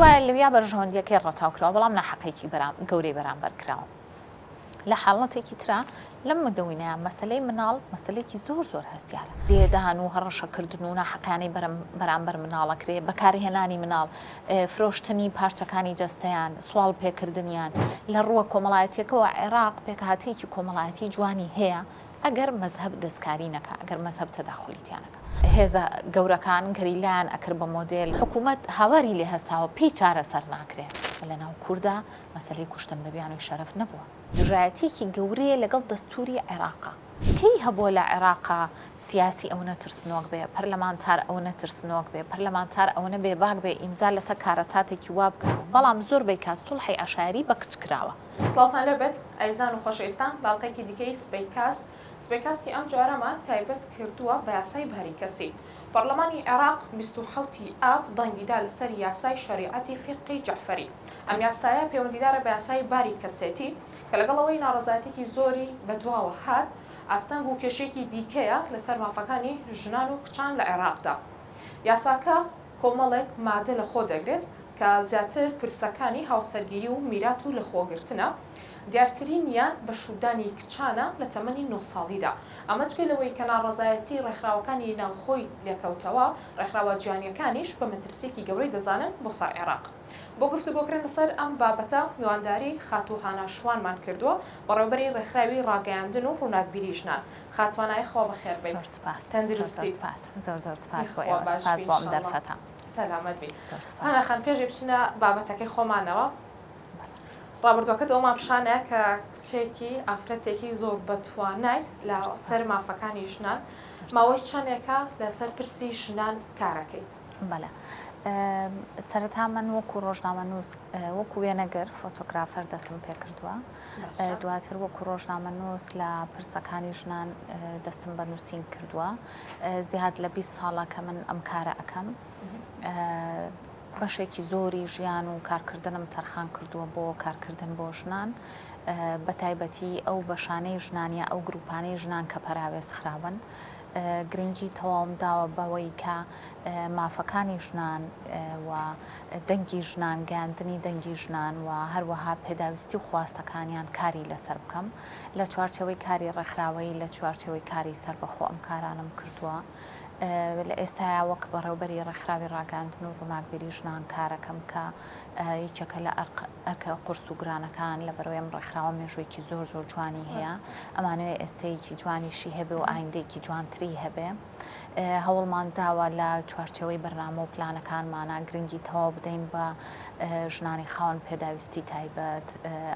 گوایە لەویا بەرژەوەندیەکەی ڕەچاو کراوە بەڵام ناحەقیەکی گەورەی بەرامبەر کراوە. لە حاڵەتێکی ترا لەم مدەوینەیا مەسەلەی مناڵ مەسەلەیەکی زۆر زۆر هەستیارە. لێدان و هەڕەشەکردن و ناحەقیانەی بەرامبەر مناڵ ئەکرێ، بەکارهێنانی مناڵ، فرۆشتنی پارچەکانی جەستەیان، سواڵ پێکردنیان، لە ڕووە کۆمەڵایەتیەکەوە عێراق پێکهاتەیەکی کۆمەڵایەتی جوانی هەیە، ئەگەر مەزهەب دەستکاری نەکا، ئەگەر مەزهەب تەداخولی تیا نەکا. هێزە گەورەکان گەریلایان ئەکرد بە مۆدێل، حکوومەت هاواری لێ هەستاوە پێی چارەسەر ناکرێ. لە ناو کوردا مەسەلەی کوشتن بە بیانووی شەرەف نەبووە. دژایەتییەکی گەورەیە لەگەڵ دەستووری عێراقا. کەی هەبووە لە عێراقا سیاسی ئەونە ترسنۆک بێ، پەرلەمانتار ئەونە ترسنۆک بێ، پەرلەمانتار ئەونە بێباک بێ ئیمزا لەسەر کارەساتێکی وا بکا، بەڵام زۆربەی کات سوڵحی عەشایەری بە کچ کراوە. سڵاوتان لێبێت ئەزیزان و خۆشەویستان لە ئەڵقەیەکی دیکەی سبەی کاست، سبەی کاستی ئەم جارەمان تایبەت کردووە بە یاسای باری کەسی. پەڕلەمانی عێراق 27 ی ئاب دەنگی دا لەسەر یاسای شەریعەتی فیقهی جەعفەری. ئەم یاسایە پەیوەندیدارە بە یاسای باری کەسێتی کە لەگەڵ ئەوەی ناڕەزایەتیەکی زۆری بەدواوە هات، ئاستەنگ و کێشەیەکی دیکەیە لەسەر مافەکانی ژنان و کچان لە عێراقدا. یاساکە کۆمەڵێک مادە لەخۆ دەگرێت کە زیاتر پرسەکانی هاوسەرگیری و میرات و لەخۆگرتنە، دیارترینیان بەشوودانی کچانە لە تەمەنی نۆ ساڵیدا. ئەمە جگە لەوەی کە ناڕەزایەتی ڕێکخراوەکانی ناوخۆی لێکەوتەوە، ڕێکخراوە جیهانییەکانیش بە مەترسییەکی گەورەی دەزانن بۆ سەر عێراق. بۆ گفتوگۆکردن لەسەر ئەم بابەتە میوانداری خاتوو هانا شوانمان کردووە، بەڕێوەبەری ڕێکخراوی ڕاگەیاندن و ڕووناکبیری ژنان. خاتوو هانا یاخوا بەخێربێیت. زۆر سوپاس. تەندروستی. زۆر سوپاس. زۆر زۆر سوپاس بۆ یاخوا ئێوە. باش سوپاس بی بۆ ئەم ان شاء اللە. دەرفەتە. سەلامەت بی. زۆر سوپاس. هانا خان پێش ئەوەی بچینە بابەتەکەی خۆمانەوە ڕابردووەکەت ئەومان پیشانە کە کچێکی ئافرەتێکی زۆر بەتوانایت لە سەر مافەکانی ژنان ماوەی چەندێکە لەسەر پرسی ژنان کارەکەیت؟ بەڵێ سەرەتا من وەکو ڕۆژنامەنووس وەکو وێنەگر فۆتۆگرافەر دەستم پێکردووە دواتر وەکو ڕۆژنامەنووس لە پرسەکانی ژنان دەستم بە نووسین کردووە زیاد لە 20 ساڵە کە من ئەم کارە ئەەکەم بەشێکی زۆری ژیان و کارکردنم تەرخان کردووە بۆ کارکردن بۆ ژنان، بەتایبەتی ئەو بەشانەی ژنان یا ئەو گروپانەی ژنان کە پەراوێز خراون. گرنگی تەواوم داوە بەوەی کە مافەکانی ژنان و دەنگی ژنان، گەیاندنی دەنگی ژنان و هەروەها پێداویستی و خواستەکانیان کاری لەسەر بکەم. لە چوارچێوەی کاری ڕێکخراوەیی، لە چوارچێوەی کاری سەربەخۆ ئەم کارانەم کردووە. لە ئێستایا وەک بەڕێوبەری ڕێکخراوی ڕاگەیاندن و ڕووناکبیری ژنان کارەکەم کە یەکێکە لە ئەرکە قورس و گرانەکان لەبەرئەوەی ئەم ڕێکخراوە مێژوویەکی زۆر زۆر جوانی هەیە ئەمانەوێ ئێستەیەکی جوانیشی هەبێ و ئایندەیەکی جوانتری هەبێ هەوڵمان داوە لە چوارچێوەی بەرنامە و پلانەکانمانە گرنگی تەواو بدەین بە ژنانی خاوەن پێداویستی تایبەت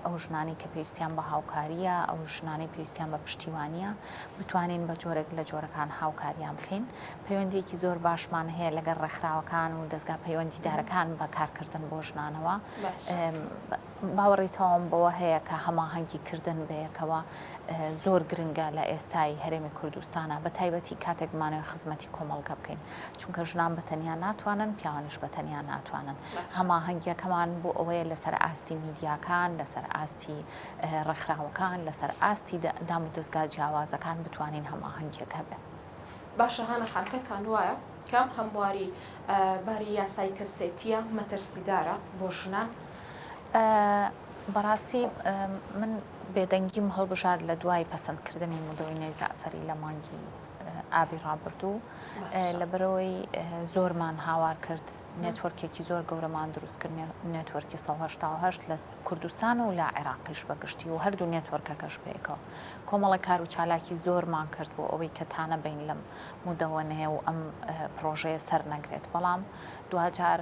ئەو ژنانی کە پێویستیان بە هاوکاریە ئەو ژنانی پێویستیان بە پشتیوانیە بتوانین بە جۆرێک لە جۆرەکان هاوکاریان بکەین. پەیوەندییەکی زۆر باشمان هەیە لەگەڵ ڕێکخراوەکان و دەزگا پەیوەندیدارەکان بە کارکردن بۆ ژنانەوە. باوەڕی تەواوم بەوە هەیە کە هەماهەنگی کردن بەیەکەوە زۆر گرنگە لە ئێستای هەرێمی کوردستانا، بە تایبەتی کاتێک بمانەوێت خزمەتی کۆمەڵگە بکەین، چونکە ژنان بە تەنیا ناتوانن، پیاوانیش بە تەنیا ناتوانن. هەماهەنگییەکەمان بۆ ئەوەیە لەسەر ئاستی میدیاکان، لەسەر ئاستی ڕێکخراوەکان لەسەر ئاستی دامودەزگا جیاوازەکان بتوانین هەماهەنگیەک هەبێ. باشە هانا خان پێتان وایە کە ئەم هەمواری باری یاسای کەسێتیە مەترسیدارە بۆ ژنان؟ بەڕاستی من بێدەنگیم هەڵبژارد لە دوای پەسەندکردنی مدۆینەی جەعفەری لە مانگی ئابی ڕابردوو لەبەرئەوەی زۆرمان هاوار کرد نێتۆرکێکی زۆر گەورەمان دروست کرد نێتۆرکی 188 لە کوردستان و لە عێراقیش بە گشتی و هەردوو نێتۆرکەکەش پێکەوە کۆمەڵە کار و چالاکی زۆرمان کرد بۆ ئەوەی کە تانە بین لەم مودەوەنەیە و ئەم پرۆژەیە سەر نەگرێت بەڵام دواجار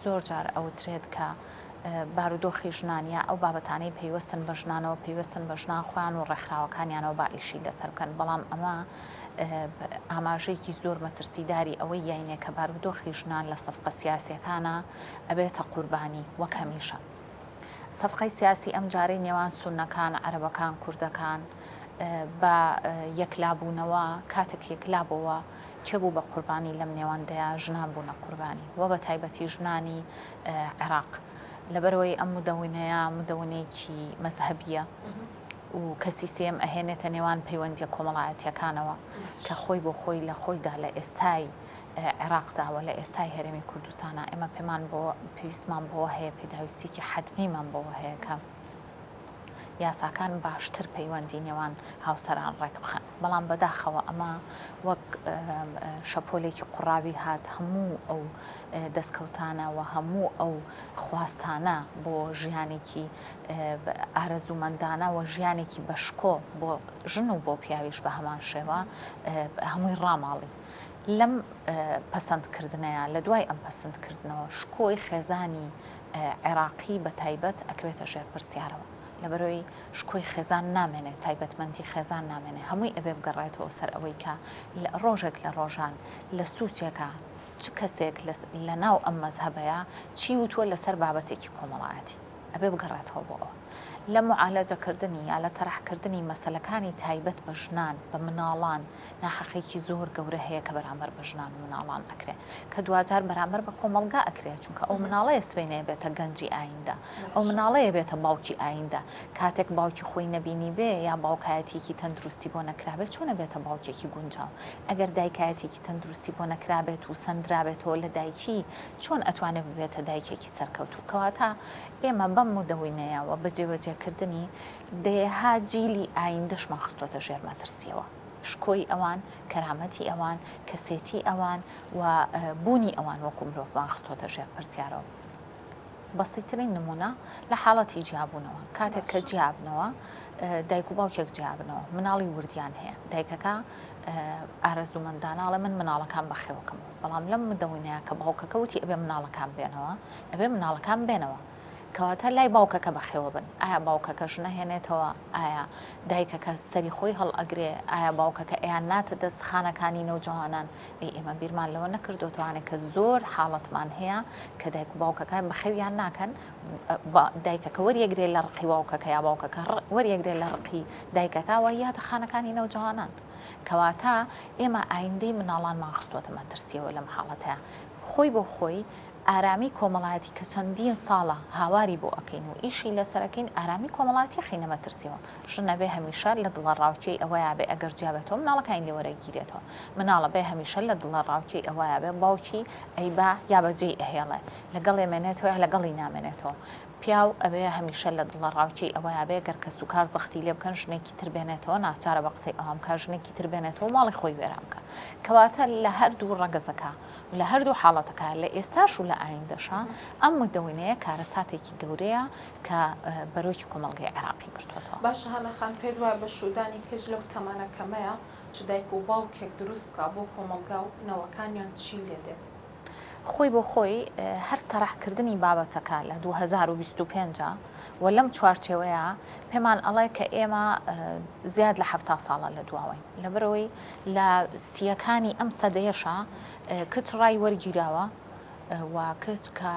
زۆر جار ئەوترێت کە بارودۆخی ژنان یا ئەو بابەتانەی پەیوەستن بە ژنانەوە پەیوەستن بە ژنان خۆیان و ڕێکخراوەکانیانەوە با ئیشی لەسەر بکەن بەڵام ئەمە ئاماژەیەکی زۆر مەترسیداری ئەوەی یاینێ کە بارودۆخی ژنان لە سەفقە سیاسیەکانە ئەبێتە قوربانی وەک هەمیشە. سەفقەی سیاسی ئەمجارەی نێوان سوننەکان، عەرەبەکان، کوردەکان بە یەکلابوونەوە، کاتێک یەکلابۆوە کێ بوو بە قوربانی لەم نێوەندەیا؟ ژنان بوونە قوربانی و بە تایبەتی ژنانی عێراق. لەبەرئەوەی ئەم مدەونەیە مدەونەیەکی مەزهەبییە و کەسی سێیەم ئەهێنێتە نێوان پەیوەندییە کۆمەڵایەتییەکانەوە کە خۆی بۆ خۆی لە خۆیدا لە ئێستای. عێراقدا و لە ئێستای هەرێمی کوردستانا ئێمە پێمان بۆ پێویستمان بەوە هەیە پێداویستیکی حەتمیمان بەوە هەیە کە یاساکان باشتر پەیوەندی نێوان هاوسەران ڕێکبخەن بەڵام بەداخەوە ئەمە وەک شەپۆلێکی قوڕاوی هات هەموو ئەو دەستکەوتانە و هەموو ئەو خواستانە بۆ ژیانێکی ئارەزوومەندانە و ژیانێکی بەشکۆ بۆ ژن و بۆ پیاویش بە هەمان شێوە هەمووی ڕاماڵی. لەم پەسەندکردنەیا، لە دوای ئەم پەسندکردنەوە شکۆی خێزانی عێراقی بە تایبەت ئەکەوێتە ژێر پرسیارەوە. لەبەرئەوەی شکۆی خێزان نامێنێ، تایبەتمەندی خێزان نامێنێ، هەمووی ئەبێ بگەڕێتەوە سەر ئەوەی کە ڕۆژێک لە ڕۆژان لە سوچێکا چ کەسێک لە ناو ئەم مەزهەبەیا چی وتووە لەسەر بابەتێکی کۆمەڵایەتی. ئەبێ بگەڕێتەوە بۆ ئەوە. لە موعالەجەکردنی یا لە تەرحکردنی مەسەلەکانی تایبەت بە ژنان، بە مناڵان، ناحەقیەکی زۆر گەورە هەیە کە بەرامبەر بە ژنان و مناڵان ئەکرێ کە دواجار بەرامبەر بە کۆمەڵگا ئەکرێ چونکە ئەو مناڵەیە سبەینێ بێتە گەنجی ئایندە ئەو مناڵەیە بێتە باوکی ئایندە کاتێک باوکی خۆی نەبینیبێ یا باوکایەتیەکی تەندروستی بۆ نەکرابێت چۆن ئەبێتە باوکێکی گونجاو ئەگەر دایکایەتیەکی تەندروستی بۆ نەکرابێت و سەندرابێتەوە لە دایکی چۆن ئەتوانێ ببێتە دایکێکی سەرکەوتوو کەواتە ئێمە بەم مدەوینەیە و بە جێبەجێکردنی دەیەها جیلی ئایندەشمان خستۆتە ژێر مەترسیەوە شکۆی ئەوان کەرامەتی ئەوان کەسێتی ئەوان و بوونی ئەوان وەکو مرۆڤمان خستۆتە ژێر پرسیارەوە بەسیترین نمونە لە حاڵەتی جیابوونەوە کاتێک کە جیابنەوە دایک و باوکێک جیابنەوە مناڵی وردیان هەیە دایکەکە ئارەزوومەندانە ئەڵێ من مناڵەکان بەخێوەکەمەوە بەڵام لەم مدەونەیە کە باوکەکە وتی ئەبێ مناڵەکان بێنەوە ئەبێ مناڵەکان بێنەوە کەواتە لای باوکەکە بەخێوە بن ئایا باوکەکە ژنە هێنێتەوە ئایا دایکەکە سەری خۆی هەڵئەگرێ ئایا باوکەکە ئەیان ناتە دەست خانەکانی نەوجەوانان ئەی ئێمە بیرمان لەوە نەکردۆتەوانێ کە زۆر حاڵەتمان هەیە کە دایک و باوکەکان بەخێویان ناکەن دایکەکە وەریەگرێ لە ڕقی باوکەکە یا باوکەکە وەریەگرێ لە ڕقی دایکەکە و یادە خانەکانی نەوجەوانان کەواتە ئێمە ئایندەی مناڵانمان خستۆتە مەترسیەوە لەم حاڵەتە خۆی بۆ خۆی ئارامی کۆمەڵایەتی کە چەندین ساڵە هاواری بۆ ئەکەین و ئیشی لەسەر ئەکەین ئارامی کۆمەڵایەتی ئەخەینە مەترسیەوە ژن ئەبێ هەمیشە لە دڵەڕاوکێی ئەوەیا بێ ئەگەر جیا بێتەوە مناڵەکانی لێ وەرەگیرێتەوە مناڵ ئەبێ هەمیشە لە دڵەڕاوکێی ئەوەیا بێ باوکی ئەیبا یا بەجێی ئەهێڵێ لەگەڵێ مێنێتەوە یا لەگەڵی نامێنێتەوە پیاو ئەبێ هەمیشە لە دڵەڕاوکێی ئەوەیا بێ گەر کەسوکار زەختی لێ بکەن ژنێکی تر بێنێتەوە ناچارە بە قسەی ئەوان بکا ژنێکی تر بێنێتەوە ماڵی خۆی وێران بکا کەواتە لە هەردوو ڕەگەزەکە لە هەردوو حاڵەتەکە لە ئێستاش و لە ئایندەشا ئەم مدەونەیە کارەساتێکی گەورەیە کە بەرۆکی کۆمەڵگەی عێراقی گرتووەتەوە. باشە هانا خان پێت وایە بە شوودانی کچ لەو تەمەنە کەمەیا چ دایک و باوکێک دروست بکا بۆ کۆمەڵگا و نەوەکانیان چی لێ دێت؟ خۆی بۆ خۆی هەر تەرح کردنی بابەتەکە لە 2025 و لەم چوارچێوەیە پێمان ئەڵێ کە ئێمە زیاد لە 70 ساڵە لە دواوەین لەبەرئەوەی لە سییەکانی ئەم سەدەیەشا کچ ڕای وەرگیراوە و کچ کە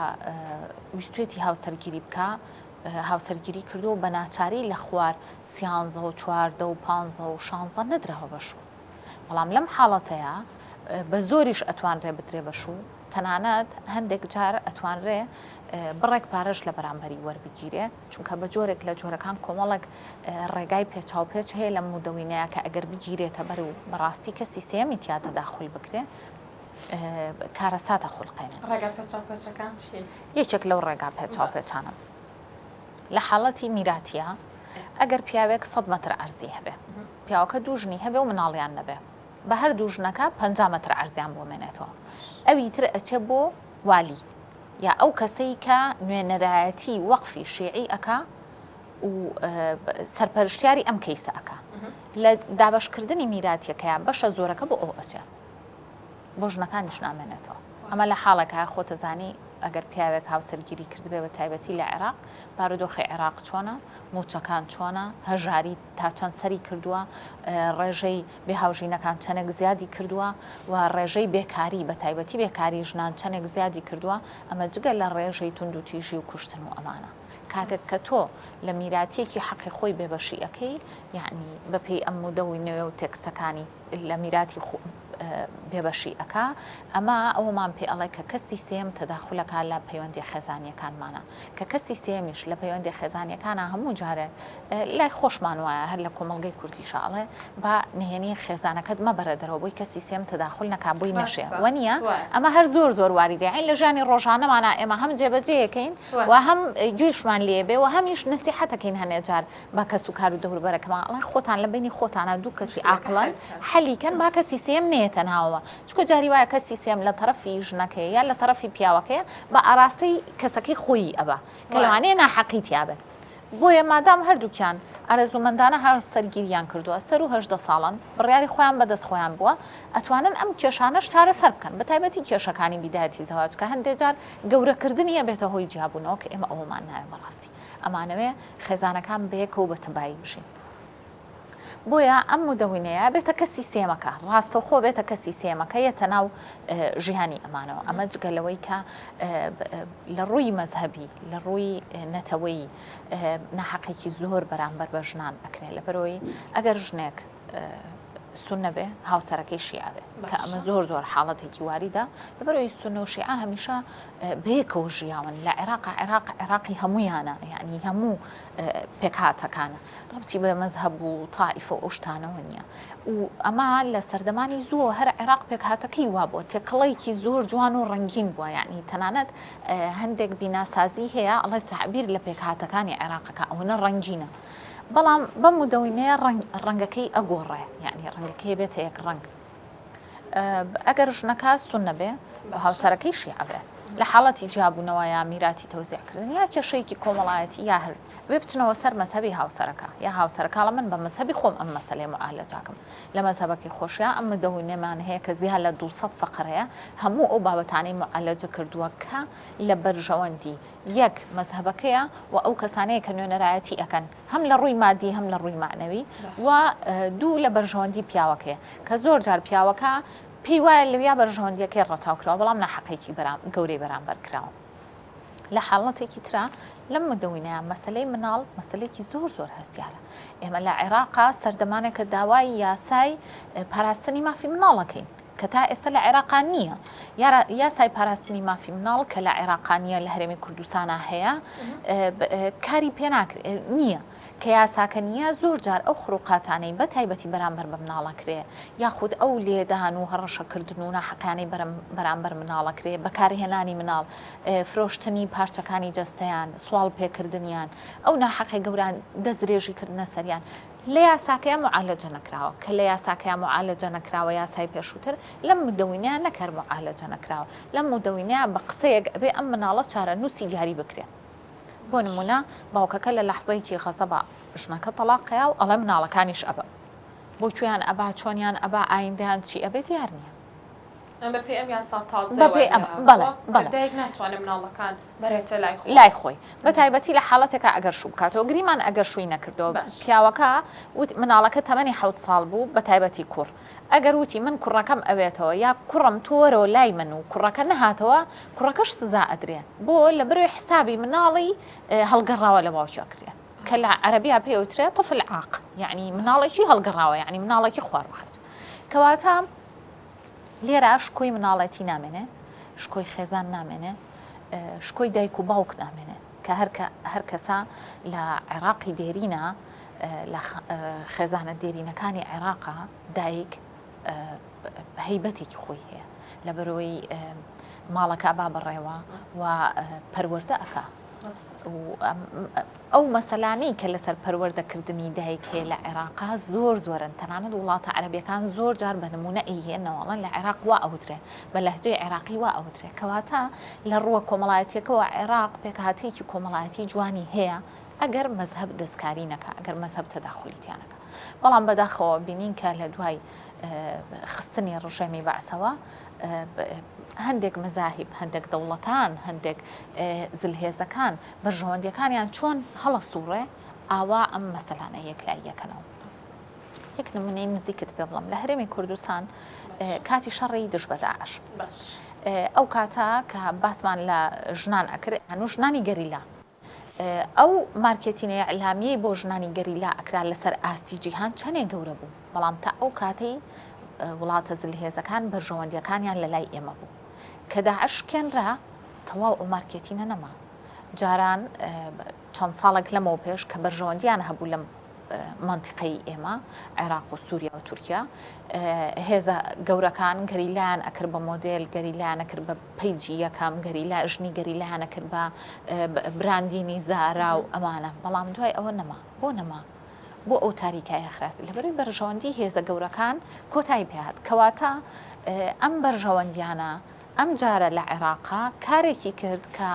ویستێتی هاوسەرگیری بکە هاوسەرگیری کردو بە ناچاری لە خوار سیانزە و چواردە و پانزە و شانزە نەدراوە بە شوو بەڵام لەم حاڵەتەیە بە زۆریش ئەتوانرێ بدرێ بە شوو تەنانەت هەندێک جار ئەتوانرێ بڕێک پارەش لە بەرامبەری وەربگیرێ چونکە بە جۆرێک لە جۆرەکان کۆمەڵێک ڕێگای پێچاوپێچ هەیە لەم مودەوینەیە کە ئەگەر بگیرێتە بەر و بەڕاستی کەسی سێیەمی تیا تەداخول بکرێ کارەساتە خولقێنێ. ڕێگا پێچاوپێچەکان چین؟ یەکێک لەو ڕێگا پێچاوپێچانە لە حاڵەتی میراتیە ئەگەر پیاوێک سەد مەتر عەرزی هەبێ پیاوەکە دوو ژنی هەبێ و مناڵیان نەبێ بە هەر دوو ژنەکە 50 مەتر عەرزیان بۆ مێنێتەوە ئەوی تر ئەچێ بۆ والی یا ئەو کەسەی کە نوێنەرایەتی وەقفی شیعی ئەکا و سەرپەرشتیاری ئەم کەیسە ئەکا لە دابەشکردنی میراتیەکەیا بەشە زۆرەکە بۆ ئەو ئەچێ بۆ ژنەکانیش نامێنێتەوە ئەمە لە حاڵێکە خۆتەزانی ئەگەر پیاوێک هاوسەرگیری کردبێ بە تایبەتی لە عێراق بارودۆخی عێراق چۆنە موچەکان چۆنە هەژاری تا چەند سەری کردووە ڕێژەی بێ هاوژینەکان چەندێک زیادی کردووە و ڕێژەی بێکاری بە تایبەتی بێکاری ژنان چەندێک زیادی کردووە ئەمە جگە لە ڕێژەی توندوتیژی و کوشتن و ئەمانە کاتێک کە تۆ لە میراتیەکی حەقی خۆی بێبەشی ئەکەی یەعنی بەپێی ئەم مودەوی نوێ و تێکستەکانی لە میراتی خۆ. بێبەشی ئەکا، ئەمە ئەوەمان پێ ئەڵێ کە کەسی سێیەم تەداخول ئەکا لە پەیوەندیە خێزانیەکانمانا، کە کەسی سێیەمیش لە پەیوەندیە خێزانیەکانا هەموو جارێک لای خۆشمان وایە هەر لە کۆمەڵگەی کوردیشا ئەڵێ با نهێنی خێزانەکەت مەبەرە دەرەوە بۆی کەسی سێیەم تەداخول نەکا بۆی نەشێ وەنیە؟ ئەمە هەر زۆر زۆر واریدە یانی لە ژیانی ڕۆژانەمانا ئێمە هەم جێبەجێیەکەین و هەم گوێشمان لێ بێ و هەمیش نەسیحەتەکەین هەنێ جار بە کەس و کار و دەوروبەرەکەمان ئەڵێن خۆتان لە بەینی خۆتانا دوو کەسی عاقڵن حەلی کەن با کەسی سێیەم نەیەتە ناوەوە چونکە جاری وایە کەسی سێیەم لە تەڕەفی ژنەکەیە یا لە تەڕەفی پیاوەکەیە بە ئاراستەی کەسەکەی خۆیی ئەبا کە لەوانەیە ناحەقی تیابێ بۆیە مادام هەردووکیان ئارەزوومەندانە هاوسەرگیریان کردووە سەروو 18 ساڵن بڕیاری خۆیان بەدەست خۆیان بووە ئەتوانن ئەم کێشانەش چارەسەر بکەن بەتایبەتی کێشەکانی بیدایەتی زەواج کە هەندێ جار گەورەکردنی ئەبێتە هۆی جیابوونەوە کە ئێمە ئەوەمان ناوێ بەڕاستی ئەمانەوێ خێزانەکان بەیەکەوە بە تەبایی بژین. بۆیە ئەم مدەوینەیە بێتە کەسی سێمەکە ڕاستەوخۆ بێتە کەسی سێمەکە یەتە ناو ژیانی ئەمانەوە ئەمە جگە لەوەی کە لە ڕووی مەزهەبی لە ڕووی نەتەوەی ناحەقێکی زۆر بەرامبەر بە ژنان ئەکرێت لەبەرەوەی ئەگەر ژنێک سوننە بێ هاوسەرەکەی شیعە بێ کە ئەمە زۆر زۆر حاڵەتێکی واریدە لەبەرەوەی سوننە و شیعە هەمیشە بەیەکەوە ژیاون لە عێراق عێراق عێراقی هەمویانە یعنی هەموو پێکهاتەکانە ڕبتی بە مەزهەب و تائیفە و ئەو شتانەوە نییە و ئەمە لە سەردەمانی زووە هەر عێراق پێکهاتەکەی وابووە تێکەڵەیەکی زۆر جوان و ڕەنگین بووە یعنی تەنانەت هەندێک بیناسازی هەیە ئەڵێ تعبیر لە پێکهاتەکانی عێراقەکە ئەوەنە ڕەنگینە بەڵام بەم مدەوینەیە ڕەنگەکەی ئەگۆڕێ یعنی ڕەنگەکەی بێتە یەک ڕەنگ ئەگەر ژنەکە سوننە بێ و هاوسەرەکەی شیعە بێ لە حاڵەتی جیابوونەوە یا میراتی تەوزیعکردن یا کێشەیەکی کۆمەڵایەتی یا هەر بێ بچنەوە سەر مەزهەبی هاوسەرەکە یا هاوسەرەکە ئەڵێ من بە مەزهەبی خۆم ئەم مەسەلەیە معالەجاکەم لە مەزهەبەکەی خۆشیا ئەم مدەونەمان هەیە کە زیاد لە 200 فەقرەیە هەموو ئەو بابەتانەی معالەجە کردووە کە لە بەرژەوەندی یەک مەزهەبەکەیە و ئەو کەسانەیە کە نوێنەرایەتی ئەکەن هەم لە ڕووی مادی هەم لە ڕووی مەعنەوی و دوو لە بەرژەوەندی پیاوەکەیە کە زۆر جار پیاوەکە پێی وایە لەویا بەرژەوەندیەکەی ڕەچاو کراوە بەڵام ناحەقێکی گەورەی بەرامبەر کراوە لە حاڵەتێکی ترا لەم مدەوینەیە مەسلەی مناڵ مەسلێکی زۆر زۆر هەستیارە ئێمە لە عێراقا سەردەمانێکە داوای یاسای پاراستنی مافی مناڵەکەین کە تا ئێستا لە عێراقا نییە. یاسای پاراستنی مافی مناڵ کە لە عێراقا نییە لە هەرێمی کوردستانا هەیە کاری پێ ناکرێت نییە. کە یاساکە نییە زۆر جار ئەو خروقاتانەی بە تایبەتی بەرامبەر بە مناڵەکرێ یاخود ئەو لێدان و هەڕەشەکردن و ناحەقیانەی بەرامبەر مناڵەکرێ بەکارهێنانی مناڵ فرۆشتنی پارچەکانی جەستەیان سواڵ پێکردنیان ئەو ناحەقی گەوران دەستدرێژیکردنە سەریان لە یاساکەیا موعالەجە نەکراوە، کە لە یاساکەیا موعالەجە نەکراوە یاسای پێشووتر لەم مدەوینەیا نەک هەر موعالەجە نەکراوە لەم مدەوینەیا بە قسەیەک ئەبێ ئەم مناڵە چارەنووسی دیاری بکرێ بۆ نموونە باوکەکە لە لەحزەیەکی غەزەبا ژنەکە تەڵاق ئەیا و ئەڵێ مناڵەکانیش ئەبەم بۆ کوێیان ئەبا چۆنیان ئەبا ئایندەیان چی ئەبێ دیار نییە. بە پێی ئەم یاسا تازەیە بە پێی ئەم بەڵێ بەڵێ دایک ناتوانێت مناڵەکان بەرێتە لای خۆی لای خۆی بە تایبەتی لە حاڵەتێکا ئەگەر شوو بکاتەوە گریمان ئەگەر شووی نەکردەوە پیاوەکە وت مناڵەکە تەمەنی حەوت ساڵ بوو بە تایبەتی کوڕ ئەگەر وتی من کوڕەکەم ئەوێتەوە یا کوڕم تۆ وەرەوە لای من و کوڕەکە نەهاتەوە کوڕەکەش سزا ئەدرێ بۆ لە بەرەوەی حسابی مناڵی هەڵگەڕاوە لە باوکی ئەکرێ کە لە عەرەبیا پێ ئەوترێ طفل عاق یعنی مناڵێکی هەڵگەڕاوە یعنی مناڵێکی خواروخێچ کەواتە لێرە شکۆی مناڵێتی نامێنێ، شکۆی خێزان نامێنێ، شکۆی دایک و باوک نامێنێ کە هەر کەسە لە عێراقی دێرینە لە خێزانە دێرینەکانی عێراقا دایک هەیبەتێکی خۆی هەیە لەبەرەوەی ماڵەکە با بەڕێوە و پەروەردە ئەکا ئەو مەسەلانەی کە لەسەر پەروەردەکردنی دایک هەیە لە عێراقا زۆر زۆرن، تەنانەت وڵاتە عەرەبیەکان زۆر جار بە نموونە ئەیهێننەوە ئەڵێن لە عێراق وا ئەوترێ، بە لەهجەی عێراقی وا ئەوترێ. کەواتە لە ڕووە کۆمەڵایەتیەکەوە عێراق پێکهاتەیەکی کۆمەڵایەتی جوانی هەیە ئەگەر مەزهەب دەستکاری نەکا، ئەگەر مەزهەب تەداخولی تیا نەکا. بەڵام بەداخەوە بینین کە لە دوای خستنی ڕژێمی بەعسەوە هەندێک مەزاهیب، هەندێک دەوڵەتان، هەندێک زلهێزەکان بەرژەوەندیەکانیان چۆن هەڵەسوڕێ ئاوا ئەم مەسەلانە یەکلایی یەکەنەوە. یەک نمونەی نزیکت پێ بڵم لە هەرێمی کوردستان کاتی شەڕی دژ بە داعش ئەو کاتە کە باسمان لە ژنان ئەکرد هەنوو ژنانی گەریلا ئەو مارکێتینە ئیعلامیەی بۆ ژنانی گەریلا ئەکرا لەسەر ئاستی جیهان چەنێ گەورە بوو بەڵام تا ئەو کاتەی. وڵاتە زلهێزەکان بەرژەوەندیەکانیان لە لای ئێمە بوو. کە داعش شکێنرا تەواو ئەو مارکێتینە نەما. جاران چەند ساڵێک لەمەو پێش کە بەرژەوەندیان هەبوو لەم مەنتیقەی ئێمە، عێراق و سووریا و تورکیا، هێزە گەورەکان گەریلایان ئەکرد بە مۆدێل، گەریلایان ئەکرد بە پەیجی یەکەم، گەریلا ژنی گەریلایان ئەکرد بە براندینی زارا و ئەمانە، بەڵام دوای ئەوە نەما. بۆ نەما؟ بۆ ئەو تاریکایە خراس؟ لەبەرەوەی بەرژەوەندی هێزە گەورەکان کۆتایی پێهات. کەواتە ئەم بەرژەوەندیانە ئەم جارە لە عێراقا کارێکی کرد کە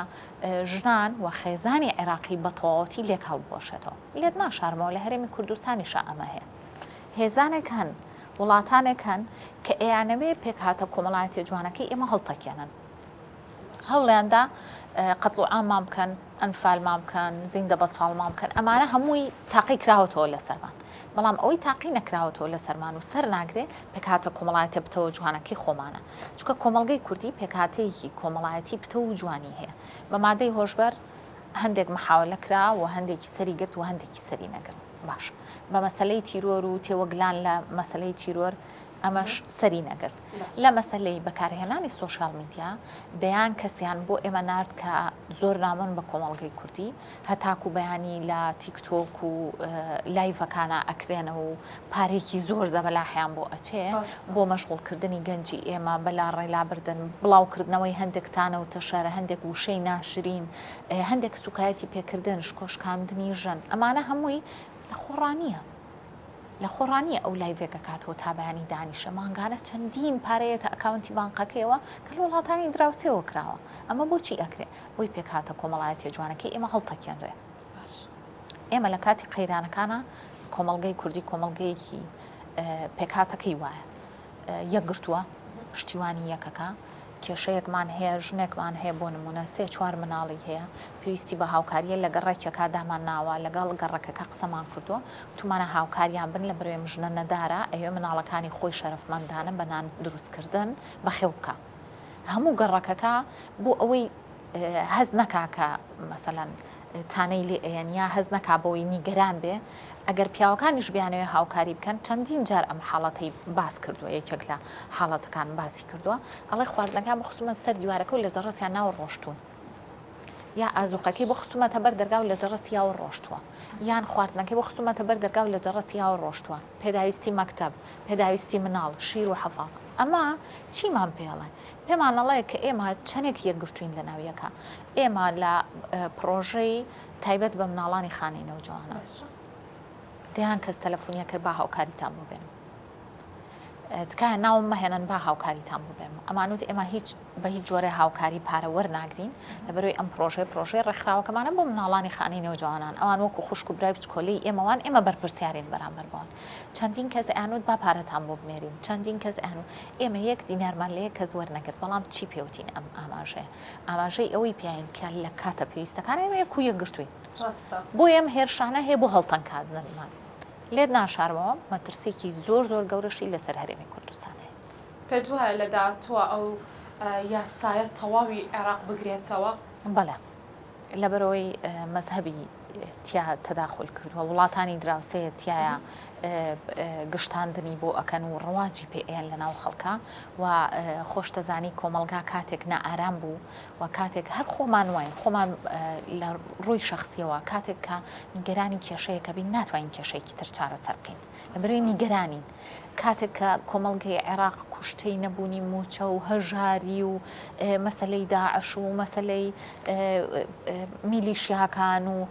ژنان و خێزانی عێراقی بە تەواوەتی لێک هەڵبوەشێتەوە. لێت ناشارمەوە لە هەرێمی کوردستانیشا ئەمە هەیە. هێزانێک هەن، وڵاتانێک هەن کە ئەیانەوێ پێکهاتە کۆمەڵایەتیە جوانەکەی ئێمە هەڵتەکێنن. هەوڵیان دا قەتڵ و عاممان بکەن، ئەنفالمان بکەن، زیندە بەچاڵمان بکەن، ئەمانە هەمووی تاقی کراوەتەوە لەسەرمان. بەڵام ئەوەی تاقی نەکراوەتەوە لەسەرمان و سەر ناگرێ پێکهاتە کۆمەڵایەتیە پتەوە جوانەکەی خۆمانە. چونکە کۆمەڵگەی کوردی پێکهاتەیەکی کۆمەڵایەتی پتەو و جوانی هەیە. بە مادەی هۆشبەر هەندێک محاوەلە کرا و هەندێکی سەری گرت و هەندێکی سەری نەگرت. باش بە مەسەلەی تیرۆر و تێوەگلان لە مەسەلەی تیرۆر ئەمەش سەری نەگرت. لە مەسەلەی بەکارهێنانی سۆشیال میدیا دەیان کەسیان بۆ ئێمە نارد کە زۆر نامۆن بە کۆمەڵگەی کوردی هەتاکو بەیانی لە تیکتۆک و لایڤەکانا ئەکرێنەوە و پارەیەکی زۆر زەبەلاحیان بۆ ئەچێ بۆ مەشغوڵکردنی گەنجی ئێمە بە لاڕێلابردن بڵاوکردنەوەی هەندێک تانە و تەشەرە هەندێک وشەی ناشرین هەندێک سوکایەتی پێکردن شکۆشکاندنی ژن ئەمانە هەمووی لە خۆڕا نییە. لە خۆڕا نییە ئەو لایڤێک ئەکاتەوە تا بەیانی دانیشێ مانگانە چەندین پارە یەتە ئەکاونتی بانقەکەیەوە کە لە وڵاتانی دراوسێوە کراوە ئەمە بۆچی ئەکرێ بۆی پێکهاتە کۆمەڵایەتیە جوانەکەی ئێمە هەڵتەکێنرێ ئێمە لە کاتی قەیرانەکانە کۆمەڵگەی کوردی کۆمەڵگەیەکی پێکهاتەکەی وایە یەکگرتووە، پشتیوانی یەکەکە، کێشەیەکمان هەیە، ژنێکمان هەیە بۆ نموونە سێ چوار مناڵی هەیە، پێویستی بە هاوکارییە لە گەڕەکێکا دامان ناوە، لەگەڵ گەڕەکەکە قسەمان کردووە، وتومانە هاوکاریان بن لەبەرئەوەی ئەم ژنە نەدارە، ئەیەوێ مناڵەکانی خۆی شەرەفمەندانە بە نان دروستکردن بەخێو بکا. هەموو گەڕەکەکە بۆ ئەوەی هەست نەکا کە مەسەلەن تانەی لێ ئەیەن یا هەست نەکا بەوەی نیگەران بێ ئەگەر پیاوەکانیش بیانەوێ هاوکاری بکەن چەندین جار ئەم حاڵەتەی باس کردووە یەکێک لە حاڵەتەکان باسی کردووە ئەڵێ خواردنەکان بۆ خستومە سەر دیوارەکە و لە جەڕەسیان ناوە ڕۆشتوون یا ئازوقەکەی بۆ خستومەتە بەر دەرگا و لە جەڕەسیاوە ڕۆشتووە یان خواردنەکەی بۆ خستومەتە بەر دەرگا و لە جەڕەسیاوە ڕۆشتووە پێداویستی مەکتەب پێداویستی مناڵ شیر و حەفاز ئەمە چیمان پێڵێ پێمان ئەڵێ کە ئێمە چەنێک یەکگرتووین لە ناو یەکا. ئێمە لە پڕۆژەی تایبەت بە مناڵانی خانەی نەوجەوانان دەیان کەس تەلەفونیە کرد با هاوکاریتان بۆ بێنم. تکایە ناوم مەهێنن با هاوکاریتان بۆ بێنم. ئەمانوت ئێمە هیچ بە هیچ جۆرێ هاوکاری پارە وەرناگرین لەبەرەوەی ئەم پڕۆژەیە پڕۆژەی ڕێکخراوەکەمانە بۆ مناڵانی خانەی نەوجەوانان ئەوان وەکو خوشک و برای بچکۆلەی ئێمەوان ئێمە بەرپرسیارین بەرامبەر بەوان. چەندین کەس ئەیانوت با پارەتان بۆ بنێرین، چەندین کەس ئەیانوت، ئێمە یەک دینارمان لە یەک کەس وەرنەگرت، بەڵام چی پێوتین ئەم ئاماژەیە؟ ئاماژەی ئەوەی پێین کە لە کاتە پێویستەکان ئێمە یەک و یەکگرتووین. ڕاستە. بۆیە ئەم هێرشانە هەیە بۆ هەڵتەنکاندنمان. لێت ناشارمەوە مەترسییەکی زۆر زۆر گەورەشی لەسەر هەرێمی کوردستان هەیە. پێت وایە لە داهاتووە ئەو یاسایە تەواوی عێراق بگرێتەوە؟ بەڵێ. لەبەرئەوەی مەزهەبی تیا تەداخول کردووە، وڵاتانی دراوسێ تیایا گشتاندنی بۆ ئەکەن و ڕەواجی پێ ئەیەن لەناو خەڵکا و خۆشتەزانی کۆمەڵگا کاتێک نائارام بوو و کاتێک هەر خۆمان واین خۆمان لە ڕووی شەخسیەوە کاتێک کە نیگەرانی کێشەیەکە بین ناتوانین کێشەیەکی تر چارەسەر بکەین. لەبەرئەوەی نیگەرانین. کاتێک کە کۆمەڵگەی عێراق کوشتەی نەبوونی مووچە و هەژاری و مەسەلەی داعش و مەسەلەی میلیشیاکان و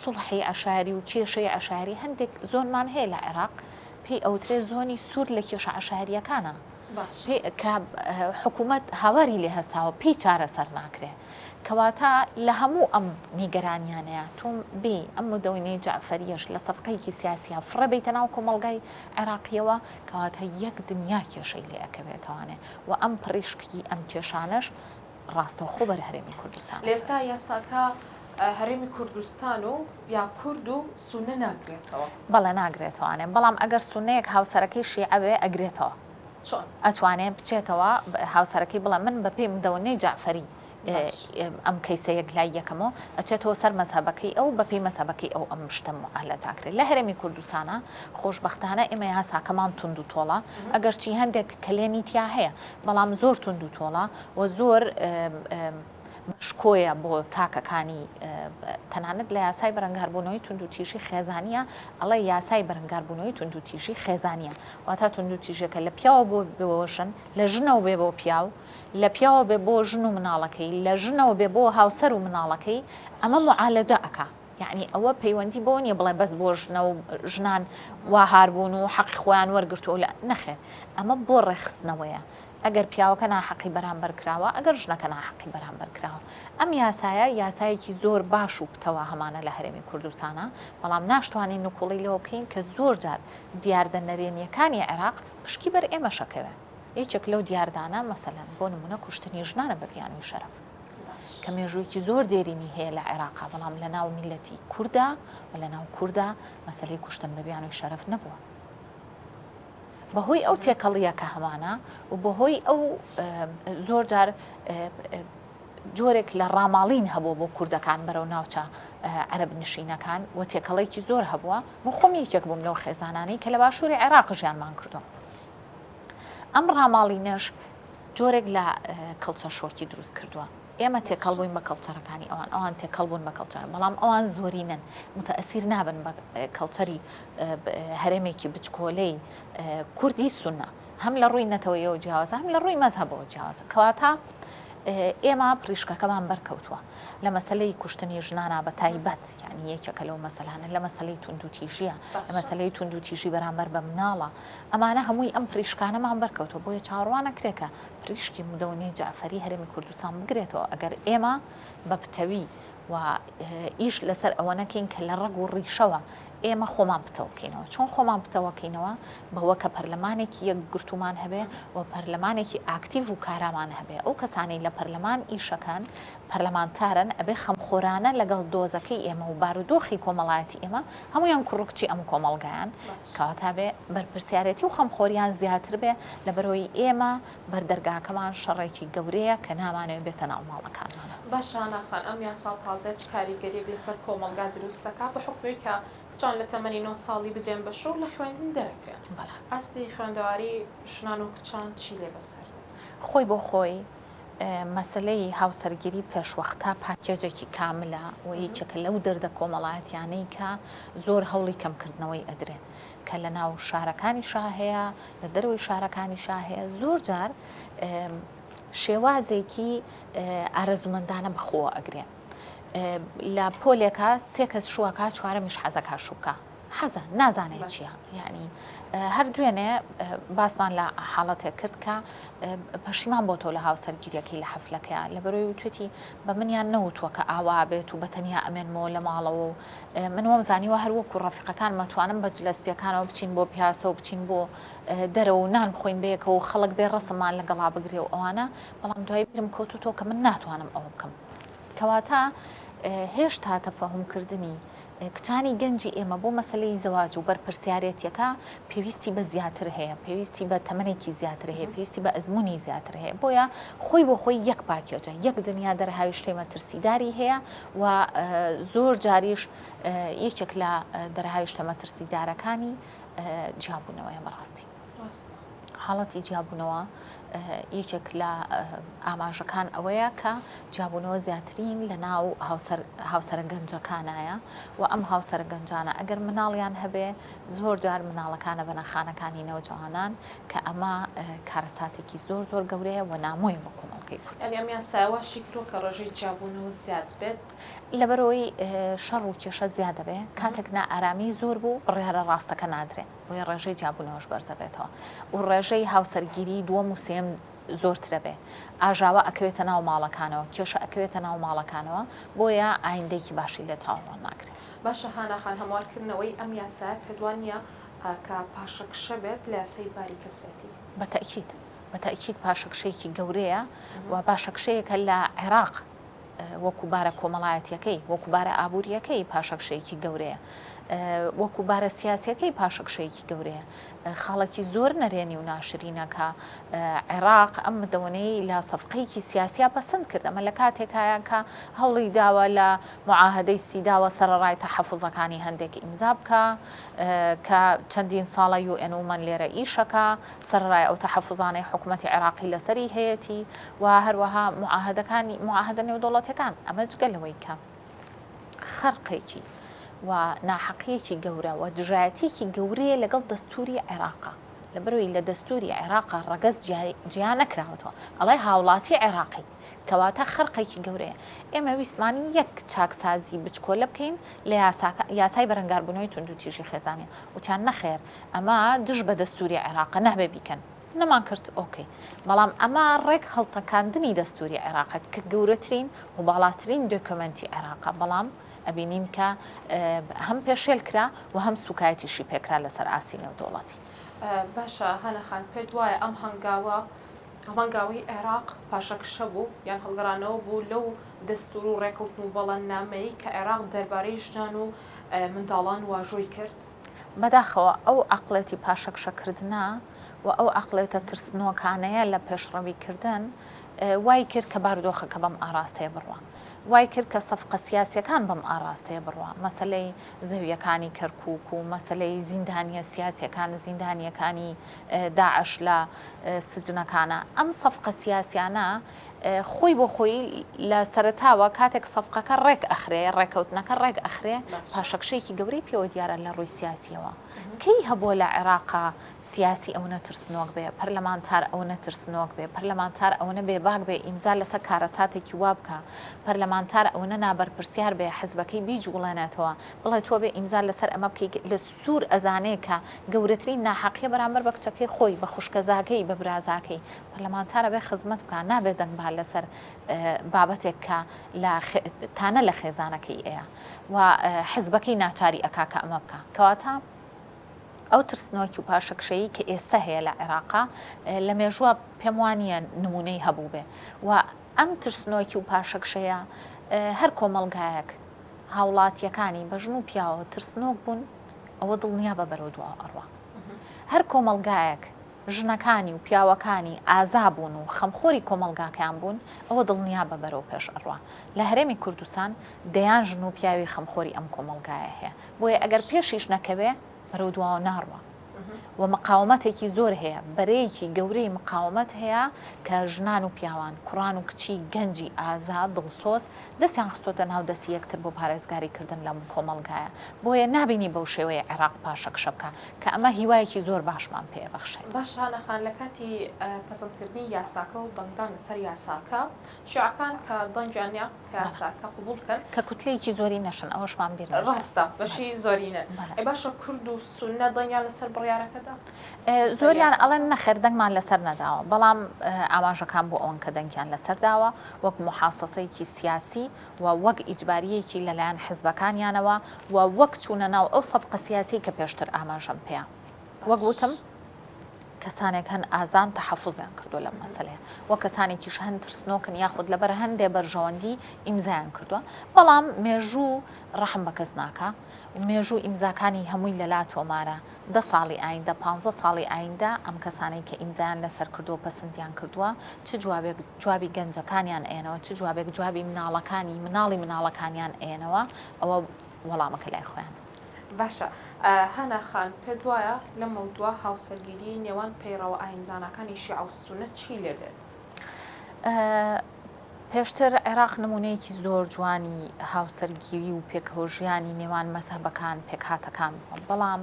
سوڵحی عەشایری و کێشەی عەشایری هەندێک زۆنمان هەیە لە عێراق پێی ئەوترێ زۆنی سوور لە کێشە عەشایریەکانە کە حکوومەت هاواری لێ هەستاوە پێی چارەسەر ناکرێ. کەواتە لە هەموو ئەم نیگەرانیانەیا تۆ بێی ئەم مدەونەی جەعفەریەش لە سەفقەیەکی سیاسیا فڕێ بەیتە ناو کۆمەڵگای عێراقیەوە کەواتە یەک دنیا کێشەی لێ ئەکەوێتەوانێ و ئەم پڕیشکی ئەم کێشانەش ڕاستەوخۆ بەر هەرێمی کوردستان لە ئێستا یاساکە هەرێمی کوردستان و یا کورد و سوننە ناگرێتەوە؟ بەڵێ ناگرێتەوانێ بەڵام ئەگەر سوننەیەک هاوسەرەکەی شیعە بێ ئەگرێتەوە. چۆن؟ ئەتوانێ بچێتەوە هاوسەرەکەی بڵێ من بەپێی مدەونەی جەعفەری. ئەم کەیسە یەکلای یەکەمەوە ئەچێتەوە سەر مەزهەبەکەی ئەو بەپێی مەزهەبەکەی ئەو ئەم شتە موعالەجە ئەکرێت لە هەرێمی کوردستانا خۆشبەختانە ئێمە یاساکەمان توند و تۆڵە ئەگەرچی هەندێک کەلێنی تیا هەیە بەڵام زۆر توند و تۆڵە و زۆر شکۆیە بۆ تاکەکانی تەنانەت لە یاسای بەرەنگاربوونەوەی توندوتیژی خێزانیە ئەڵێ یاسای بەرەنگاربوونەوەی توندوتیژی خێزانیە واتا توندوتیژەکە لە پیاوە بۆ بۆ ژن لە ژنەوە بێ بۆ پیاو لە پیاوە بێ بۆ ژن و مناڵەکەی، لە ژنەوە بێ بۆ هاوسەر و مناڵەکەی، ئەمە موعالەجە ئەکا. یەعنی ئەوە پەیوەندی بەوە نییە بڵێ بەس بۆ ژنە و ژنان وا هار بوون و حەقی خۆیان وەرگرتووە و لە نەخێر ئەمە بۆ ڕێکخستنەوەیە. ئەگەر پیاوەکە ناحەقی بەرامبەر کراوە، ئەگەر ژنەکە ناحەقی بەرامبەر کراوە. ئەم یاسایە یاسایەکی زۆر باش و پتەوە هەمانە لە هەرێمی کوردستانا، بەڵام ناشتوانین نکوڵی لەوە بکەین کە زۆر جار دیاردە نەرێنییەکانی عێراق پشکی بەر ئێمەش ئەکەوێ. یەکێک لەو دیاردانە مەسەلەن بۆ نمونە کوشتنی ژنانە بە بیانووی شەرەف کە مێژوویەکی زۆر دێرینی هەیە لە عێراقا بەڵام لە ناو میلەتی کوردا و لە ناو کوردا مەسەلەی کوشتن بە بیانووی شەرەف نەبووە بەهۆی ئەو تێکەڵیە کە هەمانە و بەهۆی ئەو زۆر جار جۆرێک لە ڕاماڵین هەبووە بۆ کوردەکان بەرەو ناوچە عەرەب نشینەکان و تێکەڵێکی زۆر هەبووە من خۆم یەکێک بووم لەو خێزانانەی کە لە باشووری عێراق ژیانمان کردو ئەم ڕاماڵینەش جۆرێک لە کەڵچەر شۆکی دروست کردووە. ئێمە تێکەڵ بووین بە کەڵچەرەکانی ئەوان، ئەوان تێکەڵ بوون بە کەڵچەر، بەڵام ئەوان زۆرینەن، موتەئەسیر نابن بە کەڵچەری هەرێمێکی بچکۆلەی کوردی سوننە. هەم لە ڕووی نەتەوەیەوە جیاوازە، هەم لە ڕووی مەزهەبەوە جیاوازە. کەواتە ئێمە پریشکەکەمان بەرکەوتووە لە مەسەلەی کوشتنی ژنانا بە تایبەت، یانی یەکێکە لەو مەسەلانە، لە مەسەلەی توندوتیژییە، لە مەسەلەی توندوتیژی بەرامبەر بە مناڵە، ئەمانە هەمووی ئەم پریشکانەمان بەرکەوتوە بۆیە چاوەڕوان ئەکرێ کە پریشکی مدەونەی جەعفەری هەرێمی کوردستان بگرێتەوە ئەگەر ئێمە بە پتەوی و ئیش لەسەر ئەوە نەکەین کە لە ڕەگ و ڕیشەوە ئێمە خۆمان پتەو بکەینەوە چۆن خۆمان پتەوەکەینەوە بەوە کە پەرلەمانێکی یەکگرتوومان هەبێ و پەرلەمانێکی ئاکتیڤ و کارامان هەبێ ئەو کەسانەی لە پەرلەمان ئیشەکەن پەرلەمانتارن ئەبێ خەمخۆرانە لەگەڵ دۆزەکەی ئێمە و بارودۆخی کۆمەڵایەتی ئێمە هەموویان کوڕ و کچی ئەم کۆمەڵگایان کەواتە بێ بەرپرسیارێتی و خەمخۆریان زیاتر بێ لەبەرئەوەی ئێمە بەردەرگاکەمان شەڕێکی گەورەیە کە نامانەوێ بێتە ناو ماڵەکانمانەوە. باشە هانا خان ئەم یاسا تازەیە چ کاریگەریەک لەسەر کۆمەڵگا دروست دەکات بە حوکمی کە کچان لە تەمەنی نۆ ساڵی بدرێن بە شوو لە خوێندن دەرەکرێن بەڵێ. ئاستی خوێندەواری ژنان و کچان چی لێ بەسەر دێت؟ خۆی بۆ خۆی مەسەلەی هاوسەرگیری پێشوەختە پاکێجێکی کاملە و یەکێکە لەو دەردە کۆمەڵایەتیانەی کە زۆر هەوڵی کەمکردنەوەی ئەدرێ کە لە ناو شارەکانیشا هەیە لە دەرەوەی شارەکانیشا هەیە زۆر جار شێوازێکی ئارەزومەندانە بەخۆوە ئەگرێ لە پۆلێکا سێ کەس شووەکە چوارەمیش حەزەکا شوو بکا حەزە نازانێت چییە یعنی هەر دوێنێ باسمان لە حاڵەتێک کرد کە پەشیمان بۆ تۆ لە هاوسەرگیریەکەی لە حەفلەکەیان لە بەرەوەی وتوێتی بە منیان نەوتووە کە ئاوا بێت و بە تەنیا ئەمێنمەوە لە ماڵەوە و من وەم زانیوە هەر وەکو ڕەفیقەکان مەتوانم بە جلە سپیەکانەوە بچین بۆ پیاسە و بچین بۆ دەرەوە و نان بخۆین بەیەکەوە و خەڵک بێ ڕەسممان لەگەڵا بگرێ و ئەوانە بەڵام دوای بیرم کەوتوتەوە کە من ناتوانم ئەوە بکەم کەواتە هێشتا تەفەهومکردنی کچانی گەنجی ئێمە بۆ مەسەلەی زەواج و بەرپرسیارێتیەکە پێویستی بە زیاتر هەیە، پێویستی بە تەمەنێکی زیاتر هەیە، پێویستی بە ئەزموونی زیاتر هەیە، بۆیە خۆی بۆ خۆی یەک پاکێجە، یەک دنیا دەرهاویشتەی مەترسیداری هەیە و زۆر جاریش یەکێک لە دەرهاویشتە مەترسیدارەکانی جیابوونەوەیە بەڕاستی. حاڵەتی جیابوونەوە یەکێک لە ئاماژەکان ئەوەیە کە جیابوونەوە زیاترین لە ناو هاوسەرە گەنجەکانایە و ئەم هاوسەرە گەنجانە ئەگەر مناڵیان هەبێ زۆر جار مناڵەکانە بەنە خانەکانی نەوجەوانان کە ئەمە کارەساتێکی زۆر زۆر گەورەیە و نامۆیە بۆ کۆمەڵگەی کورد. یانی ئەم یاسایە واشی کردووە کە ڕێژەی جیابوونەوە زیاد بێت؟ لەبەرئەوەی شەڕ و کێشە زیاد دەبێ، کاتێک نائارامی زۆر بوو بڕیارە ڕاستەکە نادرێ. بۆیە ڕێژەی جیابوونەوەش بەرزەبێتەوە و ڕێژەی هاوسەرگیری دووەم و سێیەم زۆرترەبێ، ئاژاوە ئەکەوێتە ناو ماڵەکانەوە، کێشە ئەکەوێتە ناو ماڵەکانەوە، بۆیە ئایندەیەکی باشی لێ چاوەڕوان ناکرێ. باشە هانا خان هەموارکردنەوەی ئەم یاسایە پێت وا نییە کە پاشەکشە بێت لە یاسای باری کەسێتی؟ بە تەئکید، بە تەئکید پاشەکشەیەکی گەورەیە و پاشەکشەیەکە لە عێراق وەکو بارە کۆمەڵایەتیەکەی، وەکو بارە ئابووریەکەی پاشەکشەیەکی گەورەیە. وەکو بارە سیاسیەکەی پاشەکشەیەکی گەورەیە. خاڵێکی زۆر نەرێنی و ناشرینە کە عێراق ئەم مدەوەنەی لە سەفقەیەکی سیاسیا پەسند کرد، ئەمە لە کاتێکایە کە هەوڵی داوە لە معاهدەی سیداوە سەرەڕای تەحەفوزەکانی هەندێک ئیمزا بکا کە چەندین ساڵە UN Women لێرە ئیشەکا سەرەڕای ئەو تەحەفوزانەی حکومەتی عێراقی لەسەری هەیەتی و هەروەها معاهدەکانی معاهدە نێودەوڵەتیەکان ئەمە جگە لەوەی کە خەرقێکی و ناحەقیەکی گەورە و دژایەتیەکی گەورەیە لەگەڵ دەستوری عێراقا لەبەرئەوەی لە دەستوری عێراقا ڕەگەز جیا نەکراوەتەوە ئەڵێ هاوڵاتی عێراقی کەواتە خەرقێکی گەورەیە ئێمە ویستمان یەک چاکسازی بچکۆلە بکەین لە یاساکە یاسای بەرەنگاربوونەوەی توندوتیژی خێزانی وتیان نەخێر ئەمە دژ بە دەستوری عێراقە نابێ بیکەن نەمان کرد ئۆکەی بەڵام ئەمە ڕێک هەڵتەکاندنی دەستوری عێراقە کە گەورەترین و باڵاترین دۆکۆمێنتی عێراقە بەڵام ئەبینین کە هەم پێشێل کرا و هەم سوکایەتیشی پێکرا لەسەر ئاستی نێودەوڵەتی. باشە هانا خان پێت وایە ئەم هەنگاوە ئەم هەنگاوەی عێراق پاشەکشە بوو یان هەڵگەڕانەوە بوو لەو دەستور و ڕێکەوتن و بەڵێننامەیەی کە عێراق دەربارەی ژنان و منداڵان واژۆی کرد؟ بەداخەوە ئەو عەقڵێتی پاشەکشەکردنە و ئەو عەقڵێتە ترسنۆکانەیە لە پێشڕەوی کردن وای کرد کە بارودۆخەکە بەم ئاڕاستەیە بڕوا. وای کرد کە سەفقە سیاسیەکان بەم ئاڕاستەیە بڕوا. مەسەلەی زەویەکانی کەرکوک و مەسەلەی زیندانیە سیاسیەکان، زیندانیەکانی داعش لە سجنەکانە. ئەم سەفقە سیاسیانە خۆی بۆ خۆی لە سەرەتاوە کاتێک سەفقەکە ڕێک ئەخرێ، ڕێکەوتنەکە ڕێک ئەخرێ، پاشەکشەیەکی گەورەی پێوە دیارە لە ڕووی سیاسیەوە. کەی هەبووە لە عێراقا سیاسی ئەونە ترسنۆک بێ، پەرلەمانتار ئەونە ترسنۆک بێ، پەرلەمانتار ئەونە بێباک بێ ئیمزا لەسەر کارەساتێکی وا بکا، پەرلەمانتار ئەونە نابەرپرسیار بێ حزبەکەی بیجوڵێنێتەوە بڵێ تۆ بێ ئیمزا لەسەر ئەمە بکەی لە سوور ئەزانێ کە گەورەترین ناحەقیە بەرامبەر بە کچەکەی خۆی، بە خوشکەزاکەی، بە برازاکەی. پەرلەمانتار ئەبێ خزمەت بکا نابێ دەنگ با لەسەر بابەتێک کە لە تانە لە خێزانەکەی ئەیا و حزبەکەی ناچاری ئەکا کە ئەمە بکا. کەواتە ئەو ترسنۆکی و پاشەکشەیی کە ئێستا هەیە لە عێراقا لە مێژووە پێم وانییە نموونەی هەبووبێ و ئەم ترسنۆکی و پاشەکشەیە هەر کۆمەڵگایەک هاوڵاتییەکانی بە ژن و پیاوەوە ترسنۆک بوون ئەوە دڵنیابە بەرەو دواوە ئەڕوا. هەر کۆمەڵگایەک ژنەکانی و پیاوەکانی ئازا بوون و خەمخۆری کۆمەڵگاکەیان بوون ئەوە دڵنیابە بەرەو پێش ئەڕوا. لە هەرێمی کوردستان دەیان ژن و پیاوی خەمخۆری ئەم کۆمەڵگایە هەیە. بۆیە ئەگەر پێشیش نەکەوێ بەرەو دواوە ناڕوا و مقاومەتێکی زۆر هەیە، بەرەیەکی گەورەی مقاومەت هەیە کە ژنان و پیاوان، کوڕان و کچی گەنجی ئازا، دڵسۆز دەستیان خستۆتە ناو دەستی یەکتر بۆ پارێزگاری کردن لەم کۆمەڵگایە. بۆیە نابینی بەو شێوەیە عێراق پاشەکشە بکا کە ئەمە هیوایەکی زۆر باشمان پێ ئەبەخشێ. باشە هانا خان لە کاتی پەسەندکردنی یاساکە و دەنگدان لەسەر یاساکە شیعەکان کە دەنگیان نا کە یاساکە قبوڵ کەن. کە کوتلەیەکی زۆری نەشن ئەوەشمان بیر نەچێت. ڕاستە بەشی زۆرینەن. ئەی باشە کورد و سوننە دەنگیان لەسەر بڕیارەکە دا؟ زۆریان ئەڵێن نەخێر دەنگمان لەسەر نەداوە، بەڵام ئاماژەکان بۆ ئەوەن کە دەنگیان لەسەر داوە وەک موحاسەسەیەکی سیاسی و وەک ئیجبارییەکی لەلایەن حزبەکانیانەوە و وەک چوونە ناو ئەو سەفقە سیاسیەی کە پێشتر ئاماژەم پێیا. وەک وتم کەسانێک هەن ئازان تەحەفوزیان کردووە لەم مەسەلەیە و کەسانێکیش هەن ترسنۆکن یاخود لەبەر هەندێ بەرژەوەندی ئیمزایان کردووە، بەڵام مێژوو ڕەحم بە کەس ناکا و مێژوو ئیمزاکانی هەمووی لەلا تۆمارە، دە ساڵی ئایندە، پانزە ساڵی ئایندە ئەم کەسانەی کە ئیمزایان لەسەر کردووە و پەسندیان کردووە چ جوابێک جوابی گەنجەکانیان ئەیەنەوە، چ جوابێک جوابی مناڵەکانی مناڵی مناڵەکانیان ئەیەنەوە، ئەوە وەڵامەکە لای خۆیانە. باشە هانا خان پێت وایە لەمەودوا هاوسەرگیریی نێوان پەیڕەوە ئایینزانەکانی شیعە و سوننە چی لێدێت؟ پێشتر عێراق نموونەیەکی زۆر جوانی هاوسەرگیری و پێکەوەژیانی نێوان مەزهەبەکان، پێکهاتەکان بووە، بەڵام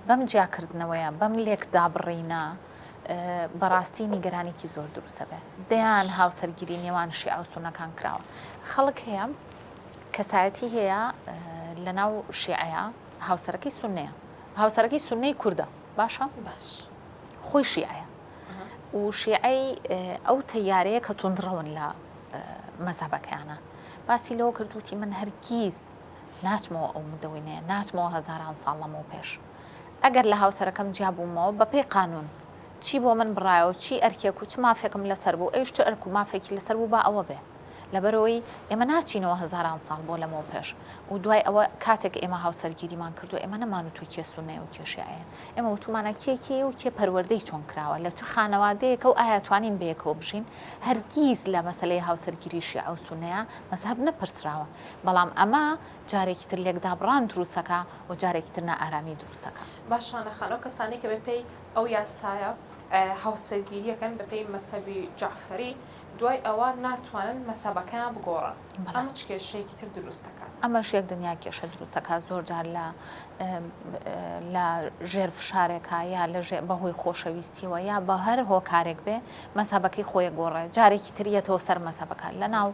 بەم جیاکردنەوەیە، بەم لێکدابڕینە بەڕاستی نیگەرانێکی زۆر دروست دەبێت. دەیان هاوسەرگیری نێوان شیعە و سوننەکان کراوە. خەڵک هەیە، کەسایەتی هەیە لەناو شیعەیە، هاوسەرەکەی سوننەیە، هاوسەرەکەی سوننەی کوردە، باشە؟ باش. خۆی شیعەیە. و شیعەی ئەو تەیارەیە کە توندڕەون لە مەزهەبەکەیانە باسی لەوە کرد وتی من هەرگیز ناچمەوە ئەو مدەوینەیە ناچمەوە هەزاران ساڵ لەمەو پێش ئەگەر لە هاوسەرەکەم جیا بوومەوە بەپێی قانون چی بۆ من بڕایەوە چی ئەرکێک و چ مافێکم لەسەر بوو ئەویش چ ئەرک و مافێکی لەسەر بوو با ئەوە بێ. لەبەرئەوەی ئێمە ناچینەوە هەزاران ساڵ بۆ لەمەو پێش و دوای ئەوە کاتێک ئێمە هاوسەرگیریمان کردووە ئێمە نەمانوتووە کێ سوننەیە و کێ شیعەیە ئێمە وتومانە کێ کێیە و کێ پەروەردەی چۆن کراوە لە چ خانەوادەیەکە و ئایا توانین بەیەکەوە بژین هەرگیز لە مەسەلەی هاوسەرگیری شیعە و سوننەیە مەزهەب نەپرسراوە بەڵام ئەمە جارێکی تر لێکدابڕان دروستەکا و جارێکی تر نائارامی دروستەکا. باشە نەخان ئەو کەسانەی کە بەپێی ئەو یاسایە هاوسەرگیریەکەن بەپێی مەزهەبی جەعفەری دوای ئەوە ناتوانن مەزهەبەکەیان بگۆڕن ئەمە چ کێشەیەکی تر دروست دەکات؟ ئەمەش یەک دنیا کێشە دروست دەکات زۆر جار لە لە ژێر فشارێکا یا لە ژێر بەهۆی خۆشەویستیەوە یا بە هەر هۆکارێک بێ مەزهەبەکەی خۆی گۆڕێ جارێکی تر یەتەوە سەر مەزهەبەکە لە ناو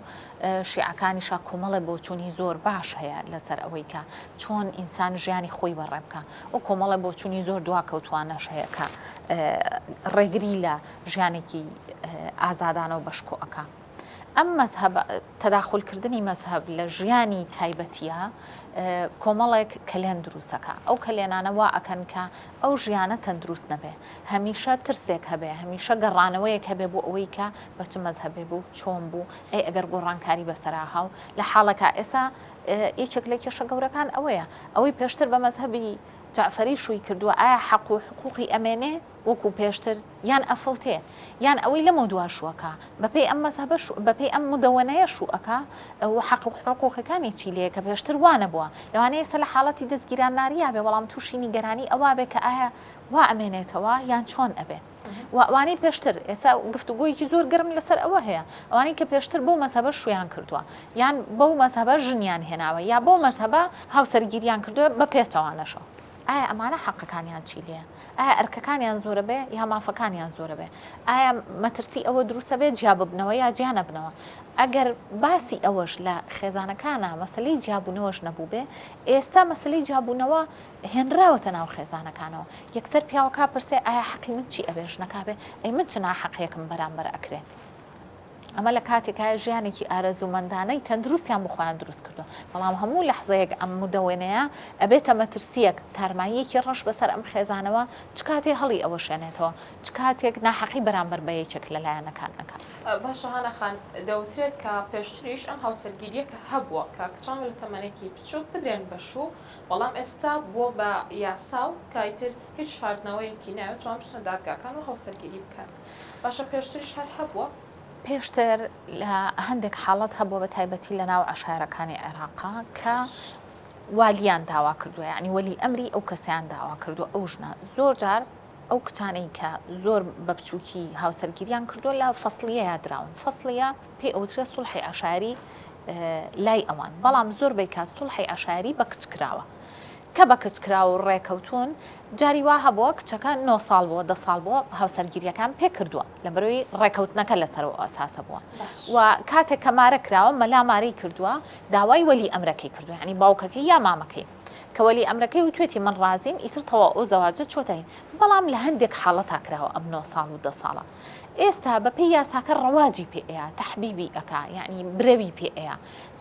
شیعەکانیشا کۆمەڵێ بۆچوونی زۆر باش هەیە لەسەر ئەوەی کە چۆن ئینسان ژیانی خۆی بەڕێ بکا و کۆمەڵێ بۆچوونی زۆر دواکەوتوانەش هەیە کە ڕێگری لە ژیانێکی ئازادانە و بەشکۆ ئەکا. ئەم مەزهەبە، تەداخولکردنی مەزهەب لە ژیانی تایبەتییە کۆمەڵێک کەلێن دروست ئەکا. ئەو کەلێنانە وا ئەکەن کە ئەو ژیانە تەندروست نەبێ. هەمیشە ترسێک هەبێ، هەمیشە گەڕانەوەیەک هەبێ بۆ ئەوەی کە بە چ مەزهەبێ بوو، چۆن بوو، ئەی ئەگەر گۆڕانکاری بەسەرا هاو. لە حاڵێکا ئێستا یەکێک لە کێشە گەورەکان ئەوەیە، ئەوەی پێشتر بە مەزهەبی جەعفەری شووی کردووە ئایا حەق و حقووقی ئەمێنێ؟ وەکو پێشتر یان ئەفەوتێ یان ئەوەی لەمەو دوا شوو ئەکا بەپێی ئەم مەزهەبە شوو بەپێی ئەم مدەوەنەیە شوو ئەکا و حەق و حقوقەکانی چی لێیە کە پێشتر وا نەبووە لەوانەیە ئێستا لە حاڵەتی دەستگیران ناریا بێ بەڵام تووشی نیگەرانی ئەوا بێ کە ئایا وا ئەمێنێتەوە یان چۆن ئەبێ و ئەوانەی پێشتر ئێستا گفتوگۆیەکی زۆر گەرم لەسەر ئەوە هەیە ئەوانەی کە پێشتر بەو مەزهەبە شوویان کردووە یان بەو مەزهەبە ژنیان هێناوە یا بەو مەزهەبە هاوسەرگیریان کردووە بە پێچەوانەشەوە ئایا ئەمانە حەقەکانیان چی لێیە؟ ئایا ئەرکەکانیان زۆرە بێ یا مافەکانیان زۆرە بێ؟ ئایا مەترسی ئەوە دروستە بێ جیا ببنەوە یا جیا نەبنەوە؟ ئەگەر باسی ئەوەش لە خێزانەکانا مەسەلەی جیابوونەوەش نەبووبێ، ئێستا مەسەلەی جیابوونەوە هێنراوەتە ناو خێزانەکانەوە. یەکسەر پیاوەکە پرسێ ئایا حەقی من چی ئەبێ؟ ژنەکە بێ ئەی من چ ناحەقیەکم بەرامبەر ئەکرێ؟ ئەمە لە کاتێکایە ژیانێکی ئارەزوومەندانەی تەندروستیان بۆ خۆیان دروست کردووە، بەڵام هەموو لەحزەیەک ئەم مدەوەنەیە ئەبێتە مەترسییەک، تارماییەکی ڕەش بەسەر ئەم خێزانەوە چ کاتێ هەڵی ئەوەشێنێتەوە، چ کاتێک ناحەقی بەرامبەر بە یەکێک لە لایەنەکان ئەکات. باشە هانا خان، دەوترێت کە پێشتریش ئەم هاوسەرگیرییە کە هەبووە کە کچان لە تەمەنێکی بچووک بدرێن بە شوو، بەڵام ئێستا بووە بە یاسا و کە ئیتر هیچ شاردنەوەیەکی ناوێت توان بچنە دادگاکان و هاوسەرگیری بکەن. باشە پێشتریش هەر هەبووە؟ پێشتر لە هەندێک حاڵەت هەبووە بە تایبەتی لە ناو عەشایەرەکانی عێراقا کە والیان داوا کردووە یعنی وەلی ئەمری ئەو کەسیان داوا کردووە ئەو ژنە زۆر جار ئەو کچانەی کە زۆر بە بچووکی هاوسەرگیریان کردووە لە فەسڵیەیا دراون فەسڵیە پێی ئەوترێ سوڵحی عەشایەری لای ئەوان بەڵام زۆر بەی کات سوڵحی عەشایەری بە کچ کراوە کە بە کچ کراوە و ڕێکەوتوون، جاری وا هەبووە کچەکە نۆ ساڵ بووە، دە ساڵ بووە هاوسەرگیرییەکان پێ کردووە، لەبەرئەوەی ڕێکەوتنەکە لەسەر ئەو ئەساسە بووە و کاتێک کە مارە کراوە مەلا مارەی کردووە داوای وەلی ئەمرەکەی کردووە یانی باوکەکەی یا مامەکەی کە وەلی ئەمرەکەی وتوێتی من ڕازیم ئیتر تەواو ئەو زەواجە چۆتە هین بەڵام لە هەندێک حاڵەتا کراوە ئەم نۆ ساڵ و دە ساڵە ئێستا بەپێی یاساکە ڕەواجی پێ ئەیا تەحبیبی ئەکا یانی برەوی پێ ئەیا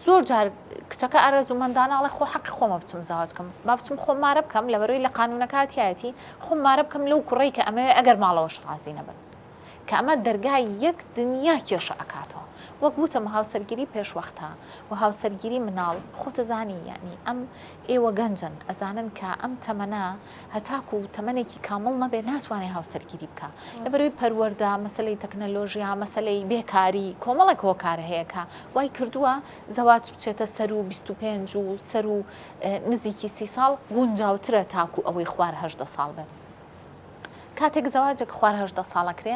زۆر جار کچەکە ئارەزوومەندانە ئەڵێ خۆ حەقی خۆمە بچم زەواج کەم با بچم خۆم مارە بکەم لەبەرەوەی لە قانوونەکە تیایەتی خۆم مارە بکەم لەو کوڕەی کە ئەمەوێ ئەگەر ماڵەوەش ڕازی نەبن کە ئەمە دەرگای یەک دنیا کێشە ئەکاتەوە وەک وتم هاوسەرگیری پێشوەختە و هاوسەرگیری مناڵ خۆتەزانی یعنی ئەم ئێوە گەنجن ئەزانن کە ئەم تەمەنە هەتاکو تەمەنێکی کامڵ نەبێ ناتوانێ هاوسەرگیری بکا لەبەرئەوەی پەروەردە، مەسەلەی تەکنەلۆژیا، مەسەلەی بێکاری، کۆمەڵێک هۆکار هەیە کە وای کردووە زەواج بچێتە سەروو 25 و سەروو نزیکی 30 ساڵ گونجاوترە تاکو ئەوەی خوار 18 ساڵ بێ. کاتێک زەواجێک خوار 18 ساڵ ئەکرێ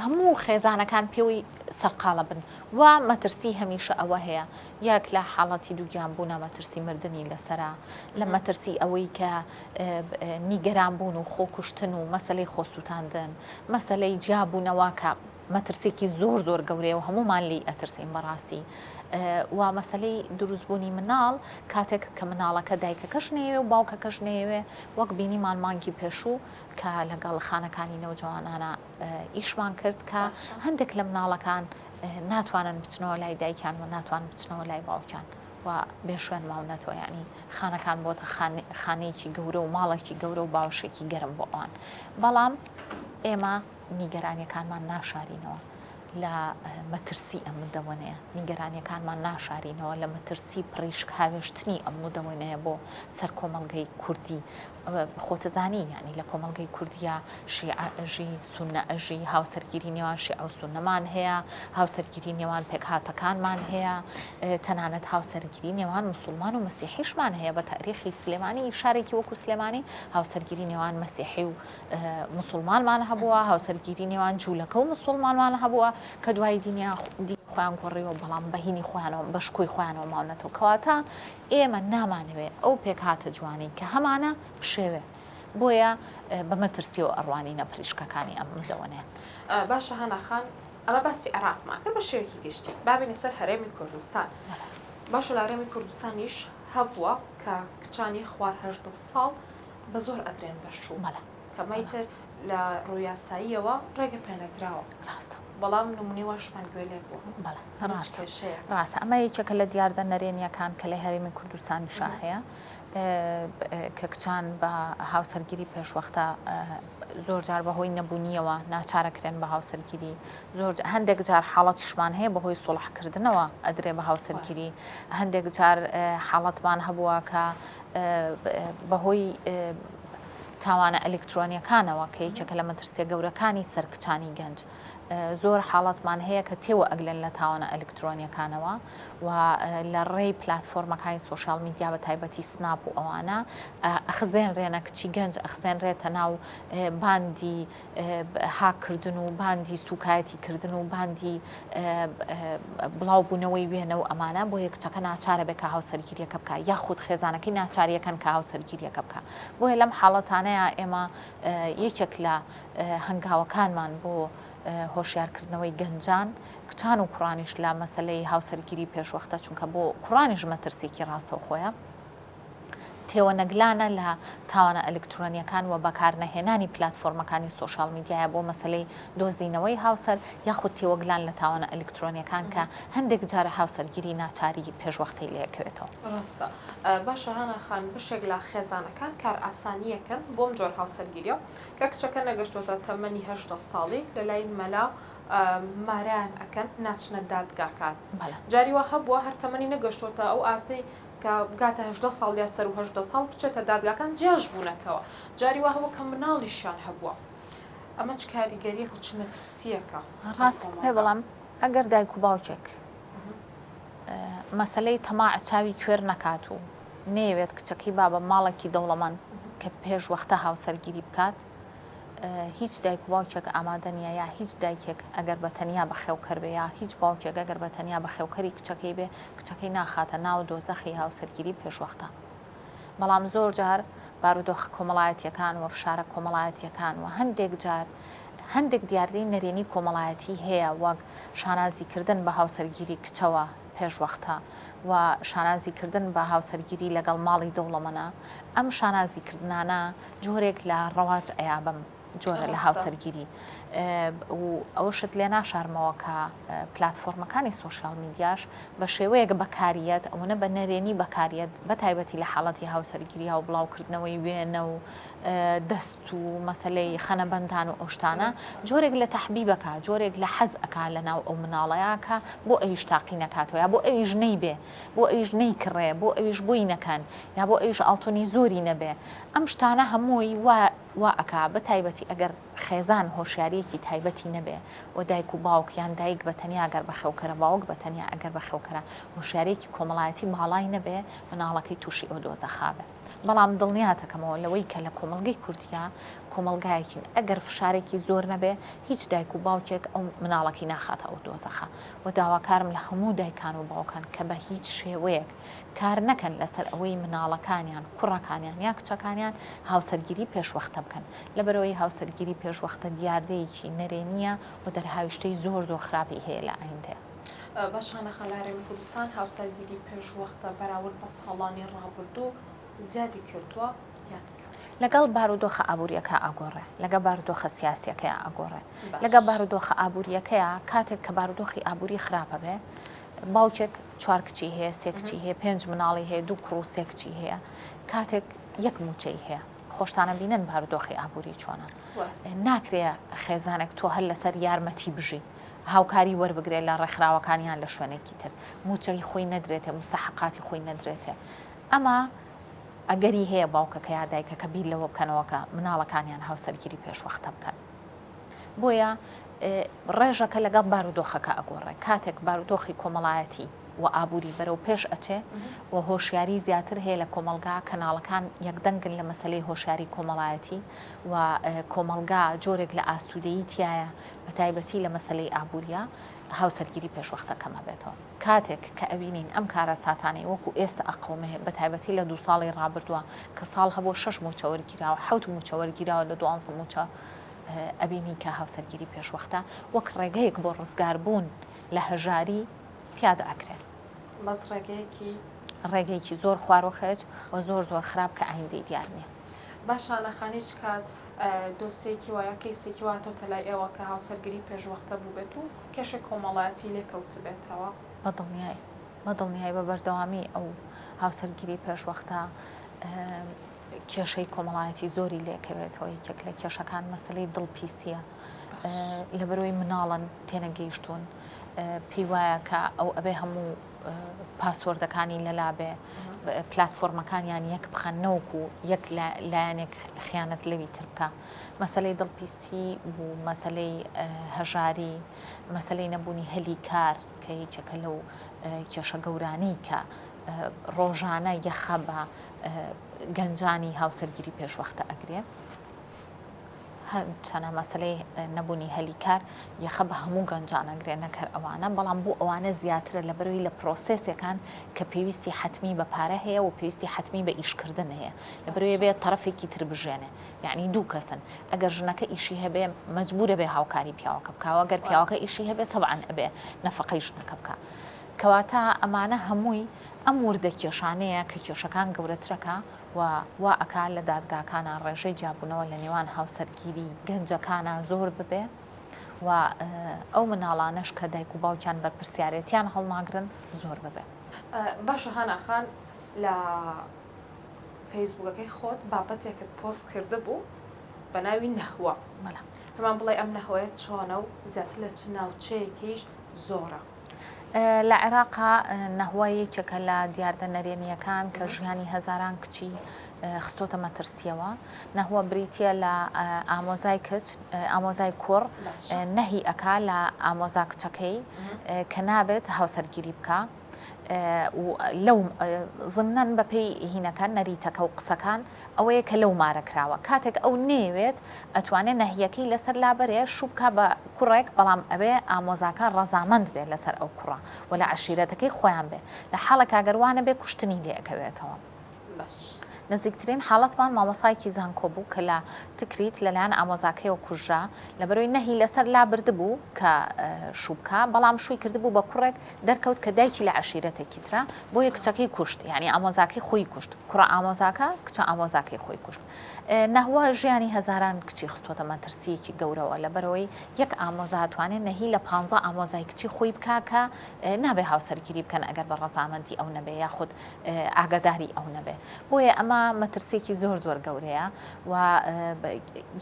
هەموو خێزانەکان پێوەی سەرقاڵە بن و مەترسی هەمیشە ئەوە هەیە یەک لە حاڵەتی دووگیان بوونە مەترسی مردنی لەسەرە، لە مەترسی ئەوەی کە نیگەران بوون و خۆکوشتن و مەسەلەی خۆسووتاندن، مەسەلەی جیابوونەوە کە مەترسیەکی زۆر زۆر گەورەیە و هەموومان لێی ئەترسین بەڕاستی و مەسەلەی دروستبوونی مناڵ کاتێک کە مناڵەکە دایکەکەش نەیەوێ و باوکەکەش نەیەوێ وەک بینیمان مانگی پێشوو کە لەگەڵ خانەکانی نەوجەوانانە ئیشمان کرد کە هەندێک لە مناڵەکان ناتوانن بچنەوە لای دایکیان و ناتوان بچنەوە لای باوکیان و بێ شوێن ماونەتەوە یعنی خانەکان بۆتە خانەیەکی گەورە و ماڵێکی گەورە و باوشێکی گەرم بۆ ئەوان بەڵام ئێمە نیگەرانیەکانمان ناشارینەوە. لە مەترسی ئەم مدەوەنەیە، نیگەرانیەکانمان ناشارینەوە لە مەترسی پڕیشک هاوێشتنی ئەم مدەوەنەیە بۆ سەر کۆمەڵگەی کوردی. خۆتەزانی یانی لە کۆمەڵگەی کوردیا شیعە ئەژی، سوننە ئەژی، هاوسەرگیری نێوان شیعە و سوننەمان هەیە، هاوسەرگیری نێوان پێکهاتەکانمان هەیە، تەنانەت هاوسەرگیری نێوان موسوڵمان و مەسیحیشمان هەیە بە تاریخی سلێمانی شارێکی وەکو سلێمانی هاوسەرگیری نێوان مەسیحی و موسوڵمانمان هەبووە، هاوسەرگیری نێوان جوولەکە و موسوڵمانمان هەبووە کە دوای دینیان دینی خۆیان گۆڕیوە بەڵام بە هینی خۆیانەوە بە شکۆی خۆیانەوە ماونەتەوە کەواتە ئێمە نامانەوێ ئەو پێکهاتە جوانەی کە هەمانە بشێوێ بۆیە بە مەترسیەوە ئەڕوانینە پریشکەکانی ئەم مدەوەنەیە. باشە هانا خان ئەمە باسی عێراقمان کرد بە شێوەیەکی گشتی با بێینە سەر هەرێمی کوردستان باشە لە هەرێمی کوردستانیش هەبووە کە کچانی خوار 18 ساڵ بە زۆر ئەدرێن بە شوو کە مەیتر لە ڕووی یاساییەوە ڕێگە پێنەدراوە ڕاستە بەڵام نمونەی واشمان گوێ لێ بووە بەڵێ ڕاستە ئەمە یەکێکە لە دیاردە نەرێنیەکان کە لە هەرێمی کوردستانیشا هەیە کە کچان بە هاوسەرگیری پێشوەختە زۆر جار بەهۆی نەبوونیەوە ناچارەکرێن بە هاوسەرگیری زۆر هەندێک جار حاڵەتیشمان هەیە بەهۆی سوڵحکردنەوە ئەدرێ بە هاوسەرگیری هەندێک جار حاڵەتمان هەبووە کە بەهۆی تاوانە ئەلکترۆنیەکانەوە کە یەکێکە لە مەترسیە گەورەکانی سەر کچانی گەنج زۆر حاڵەتمان هەیە کە تێوە ئەگلن لە تاوانە ئەلکترۆنیەکانەوە و لە ڕێی پلاتفۆرمەکانی سۆشیال میدیا بە تایبەتی سناپ و ئەوانە ئەخزێنرێنە کچی گەنج ئەخزێنرێتە ناو باندی هاککردن و باندی سوکایەتی کردن و باندی بڵاوبوونەوەی وێنە و ئەمانە بۆیە کچەکە ناچارە بێ کە هاوسەرگیریەکە بکە یاخود خێزانەکەی ناچاریەکەن کە هاوسەرگیریەکە بکە بۆیە لەم حاڵەتانەیە ئێمە یەکێک لە هەنگاوەکانمان بۆ هۆشیارکردنەوەی گەنجان کچان و کوڕانیش لە مەسەلەی هاوسەرگیری پێشوەختە چونکە بۆ کوڕانیش مەترسیکی ڕاستەوخۆیە تێوەنەگلانە لە تاوانە ئەلکترۆنییەکان و بەکارنەهێنانی پلاتفۆرمەکانی سۆشیال میدیایە بۆ مەسەلەی دۆزینەوەی هاوسەر یاخود تێوەگلان لە تاوانە ئەلکترۆنییەکان کە هەندێک جار هاوسەرگیری ناچاری پێشوەختەی لێکەوێتەوە. ڕاستە. باشە هانا خان بەشێک لە خێزانەکان کارئاسانییەکەن بۆم جۆر هاوسەرگیریە کە کچەکە نەگەشتۆتە تەمەنی 18 ساڵی لەلای مەلا مارەیان ئەکەن ناچنە دادگاکان جاری وا هەبووە هەر تەمەنی نەگەشتۆتە ئەو ئاستەی کە بگاتە 18 ساڵ یا سەروو 18 ساڵ بچێتە دادگاکان جیاش بوونەتەوە جاری وا هەبووە کە مناڵیشیان هەبووە ئەمە چ کاریگەریەک و چ مەترسیەکە ڕاستت پێ بڵێم ئەگەر دایک و باوکێک مەسەلەی تەماع چاوی کوێر نەکات و نەیەوێت کچەکەی با بە ماڵێکی دەوڵەمەند کە پێش وەختە هاوسەرگیری بکات هیچ دایک و باوکێک ئامادە نییە یا هیچ دایکێک ئەگەر بە تەنیا بەخێوکەر بێ یا هیچ باوکێک ئەگەر بە تەنیا بەخێوکەری کچەکەی بێ کچەکەی ناخاتە ناو دۆزەخی هاوسەرگیری پێشوەختە بەڵام زۆر جار بارودۆخە کۆمەڵایەتیەکان و فشارە کۆمەڵایەتیەکان و هەندێک جار هەندێک دیاردەی نەرێنی کۆمەڵایەتی هەیە وەک شانازی کردن بە هاوسەرگیری کچەوە پێشوەختە و شانازی کردن بە هاوسەرگیری لەگەڵ ماڵی دەوڵەمەنە ئەم شانازی کردنانە جۆرێک لە ڕەواج ئەیا بەم جۆرە لە هاوسەرگیری و ئەوەشت لێ ناشارمەوە کە پلاتفۆرمەکانی سۆشیال میدیاش بە شێوەیەک بەکاریەت ئەوەنە بە نەرێنی بەکاریەت بە تایبەتی لە حاڵەتی هاوسەرگیری و بڵاوکردنەوەی وێنە و دەست و مەسلەی خەنەبەندان و ئەو شتانە جۆرێک لە تەحبیبەکە جۆرێک لە حەز ئەکا لە ناو ئەو مناڵەیە کە بۆ ئەویش تاقی نەکاتەوە یا بۆ ئەویش نەیبێ بۆ ئەویش نەیکڕێ بۆ ئەویش بۆی نەکەن یا بۆ ئەویش ئاڵتونی زۆری نەبێ ئەم شتانە هەمووی وا وا ئەکا بە تایبەتی ئەگەر خێزان هۆشیاریەکی تایبەتی نەبێ و دایک و باوک یان دایک بە تەنیا گەر بەخێوکەرە باوک بە تەنیا ئەگەر بەخێوکەرە هۆشیاریەکی کۆمەڵایەتی باڵای نەبێ مناڵەکەی توشی ئەو دۆزەخا بێ بەڵام دڵنیاتەکەمەوە لەوەی کە لە کۆمەڵگەی کوردیا کۆمەڵگایەکین ئەگەر فشارێکی زۆر نەبێ هیچ دایک و باوکێک ئەو مناڵەکەی ناخاتە ئەو دۆزەخە و داواکارم لە هەموو دایکان و باوکان کە بە هیچ شێوەیەک کار نەکەن لەسەر ئەوەی مناڵەکانیان، کوڕەکانیان یا کچەکانیان هاوسەرگیری پێشوەختە بکەن، لەبەرئەوەی هاوسەرگیری پێشوەختە دیاردەیەکی نەرێنییە و دەرهاویشتەی زۆر زۆر خراپی هەیە لە ئایندەیا. باشە نەخا لە هەرێمی کوردستان هاوسەرگیری پێشوەختە بەراورد بە ساڵانی ڕابردوو زیادی کردووە یان کەم؟ لەگەڵ بارودۆخە ئابوورییەکە ئەگۆڕێ، لەگەڵ بارودۆخە سیاسییەکەیا ئەگۆڕێ. لەگەڵ بارودۆخە ئابوورییەکەیا کاتێک کە بارودۆخی ئابووری خراپە بێ، باوکێک چوار کچی هەیە، سێ کچی هەیە، پێنج مناڵی هەیە، دوو کوڕ و سێ کچی هەیە، کاتێک یەک مووچەی هەیە، خۆشتانە بینن بارودۆخی ئابووری چۆنە. ناکرێ خێزانێک تۆ هەر لەسەر یارمەتی بژی. هاوکاری وەربگرێ لە ڕێکخراوەکان یان لە شوێنێکی تر مووچەی خۆی نەدرێتێ موستەحەقاتی خۆی نەدرێتێ ئەمە ئەگەری هەیە باوکەکە یا دایکەکە بیر لەوە بکەنەوە کە مناڵەکانیان هاوسەرگیری پێشوەختە بکەن بۆیە ڕێژەکە لەگەڵ بارودۆخەکە ئەگۆڕێ کاتێک بارودۆخی کۆمەڵایەتی و ئابووری بەرەو پێش ئەچێ و هۆشیاری زیاتر هەیە لە کۆمەڵگا کەناڵەکان یەکدەنگن لە مەسەلەی هۆشیاری کۆمەڵایەتی و کۆمەڵگا جۆرێک لە ئاسوودەیی تیایە بە تایبەتی لە مەسەلەی ئابووریە هاوسەرگیری پێشوەختە کەم ئەبێتەوە. کاتێک کە ئەبینین ئەم کارەساتانەی وەکو ئێستە ئەقەومێ بە تایبەتی لە دوو ساڵی ڕابردووە کە ساڵ هەبووە شەش مووچە وەرگیراوە حەوت مووچە وەرگیراوە لە دوانزە مووچە ئەبینین کە هاوسەرگیری پێشوەختە وەک ڕێگەیەک بۆ ڕزگاربوون لە هەژاری پیادە ئەکرێ. بەس ڕێگەیەکی. ڕێگەیەکی زۆر خواروخێچ و زۆر زۆر خراپ کە ئایندەی دیار نیە. باشە نەخان هیچ کات دۆسیەکی وا یا کەیسێکی وا هاتۆتە لای ئێوە کە هاوسەرگیری پێشوەختە بووبێت و کێشەی کۆمەڵایەتی لێ کەوتبێتەوە؟ بە دڵنیایی بە دڵنیایی بە بەردەوامی ئەو هاوسەرگیری پێشوەختە کێشەی کۆمەڵایەتی زۆری لێکەوێتەوە یەکێک لە کێشەکان مەسەلەی دڵپیسیە لەبەرەوەی مناڵن تێنەگەیشتوون پێی وایە کە ئەو ئەبێ هەموو پاسۆردەکانی لەلا بێ پلتفۆرمەکانیان یەک بخەن نەوەکو یەک لایەنێک خیانەت لەوی تر بکە مەسلەی دڵپیسی و مەسلەی هەژاری مەسلەی نەبوونی هەلی کار کە یەکێکە لەو کێشە گەورانەی کە ڕۆژانە یەخە بە گەنجانی هاوسەرگیری پێشوەختە ئەگرێ. هەرچەنە مەسەلەی نەبوونی هەلی کار یەخە بە هەموو گەنجان ئەگرێ نەک هەر ئەوانە، بەڵام بۆ ئەوانە زیاترە لەبەرئەوەی لە پرۆسێسێکان کە پێویستی حەتمی بە پارە هەیە و پێویستی حەتمی بە ئیشکردن هەیە لەبەرئەوەی ئەبێ تەرەفێکی تر بژێنێ یەعنی دوو کەسن ئەگەر ژنەکە ئیشی هەبێ مەجبورە بێ هاوکاری پیاوەکە بکا و ئەگەر پیاوەکە ئیشی هەبێ تەبعەن ئەبێ نەفەقەی ژنەکە بکا کەواتە ئەمانە هەمووی ئەم وردە کێشانەیە کە کێشەکان گەورەترەکا و وا ئەکا لە دادگاکانا ڕێژەی جیابوونەوە لە نێوان هاوسەرگیری گەنجەکانا زۆر ببێ و ئەو مناڵانەش کە دایک و باوکیان بەرپرسیارێتیان هەڵناگرن زۆر ببێ. باشە هانا خان لە فەیسبوکەکەی خۆت بابەتێکت پۆست کردبوو بە ناوی نەهوە بەڵێ. پێمان بڵێ ئەم نەهوەیە چۆنە و زیاتر لە چ ناوچەیەکیش زۆرە؟ لە عێراقا نەهوە یەکێکە لە دیاردە نەرێنییەکان کە ژیانی هەزاران کچی خستۆتە مەترسییەوە. نەهوە بریتییە لە ئامۆزای کچ، ئامۆزای کوڕ نەهی ئەکا لە ئامۆزا کچەکەی کە نابێت هاوسەرگیری بکا و لەو زمنەن بەپێی هینەکە نەریتەکە و قسەکان ئەوەیە کە لەو مارە کراوە کاتێک ئەو نەیەوێت ئەتوانێ نەهیەکەی لەسەر لابەرێ شوو بکا بە کوڕێک بەڵام ئەبێ ئامۆزاکە ڕەزامەند بێ لەسەر ئەو کوڕە و لە عەشیرەتەکەی خۆیان بێ لە حاڵێکا گەر وا نەبێ کوشتنی لێ ئەکەوێتەوە. باش. نزیکترین حاڵەتمان مامۆستایەکی زانکۆ بوو کە لە تکریت لەلایەن ئامۆزاکەیەوە کوژرا لەبەرئەوەی نەهی لەسەر لابردبوو کە شوو بکا بەڵام شووی کردبوو بە کوڕێک دەرکەوت کە دایکی لە عەشیرەتێکی ترە بۆیە کچەکەی کوشت یانی ئامۆزاکەی خۆی کوشت کوڕە ئامۆزاکە کچە ئامۆزاکەی خۆی کوشت نەهوە ژیانی هەزاران کچی خستۆتە مەترسییەکی گەورەوە لەبەرئەوەی یەک ئامۆزا ئەتوانێ نەهی لە پانزە ئامۆزای کچی خۆی بکا کە نابێ هاوسەرگیری بکەن ئەگەر بە ڕەزامەندی ئەو نەبێ یاخود ئاگاداری ئەو نەبێ بۆیە ئەمە مەترسییەکی زۆر زۆر گەورەیە و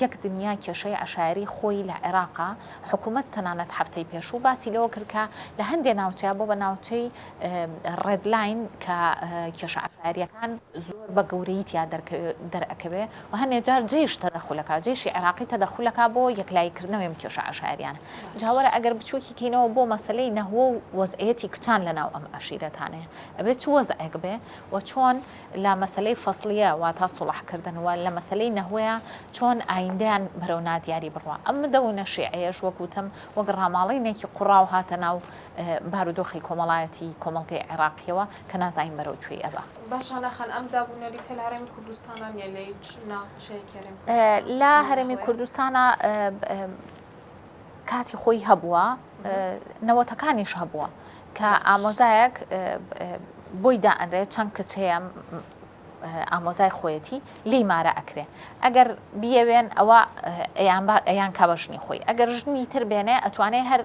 یەک دنیا کێشەی عەشایەری خۆی لە عێراقا حکوومەت تەنانەت هەفتەی پێشوو باسی لەوە کرد کە لە هەندێ ناوچەیا بۆ بە ناوچەی red line کە کێشە عەشایەرییەکان زۆر بە گەورەیی تیا دەرئەکەوێ و هەنێ جار جەیش تەدەخول ئەکا، جەیشی عێراقی تەدەخول ئەکا بۆ یەکلایی کردنەوەی ئەم کێشە عەشایەریانە. جا وەرە ئەگەر بچووکی کەینەوە بۆ مەسەلەی نەهوە و وەزعیەتی کچان لە ناو ئەم عەشیرەتانەیە ئەبێ چ وەزعێک بێ و چۆن لە مەسەلەی فەسڵیە واتا سوڵح کردن و لە مەسەلەی نەهوەیە چۆن ئایندەیان بەرەو نادیاری بڕوا. ئەم مدەونە شیعەیەش وەک وتم وەک ڕاماڵینێکی قوڕاو هاتە ناو بارودۆخی کۆمەڵایەتی کۆمەڵگەی عێراقیەوە کە نازانین بەرەو کوێی ئەبا. باشە ناخان ئەم داب و نەریتە لە هەرێمی کوردستانا نیە لە هیچ ناوچەیەکی هەرێمی کوردستان لە هەرێمی کوردستانا کاتی خۆی هەبووە نەوەتەکانیش هەبووە کە ئامۆزایەک بۆی دائەنرێت چەند کچ هەیە ئامۆزای خۆیەتی لێی مارە ئەکرێ ئەگەر بیەوێن ئەوە ئەیان کا بە ژنی خۆی ئەگەر ژنی تر بێنێ ئەتوانێ هەر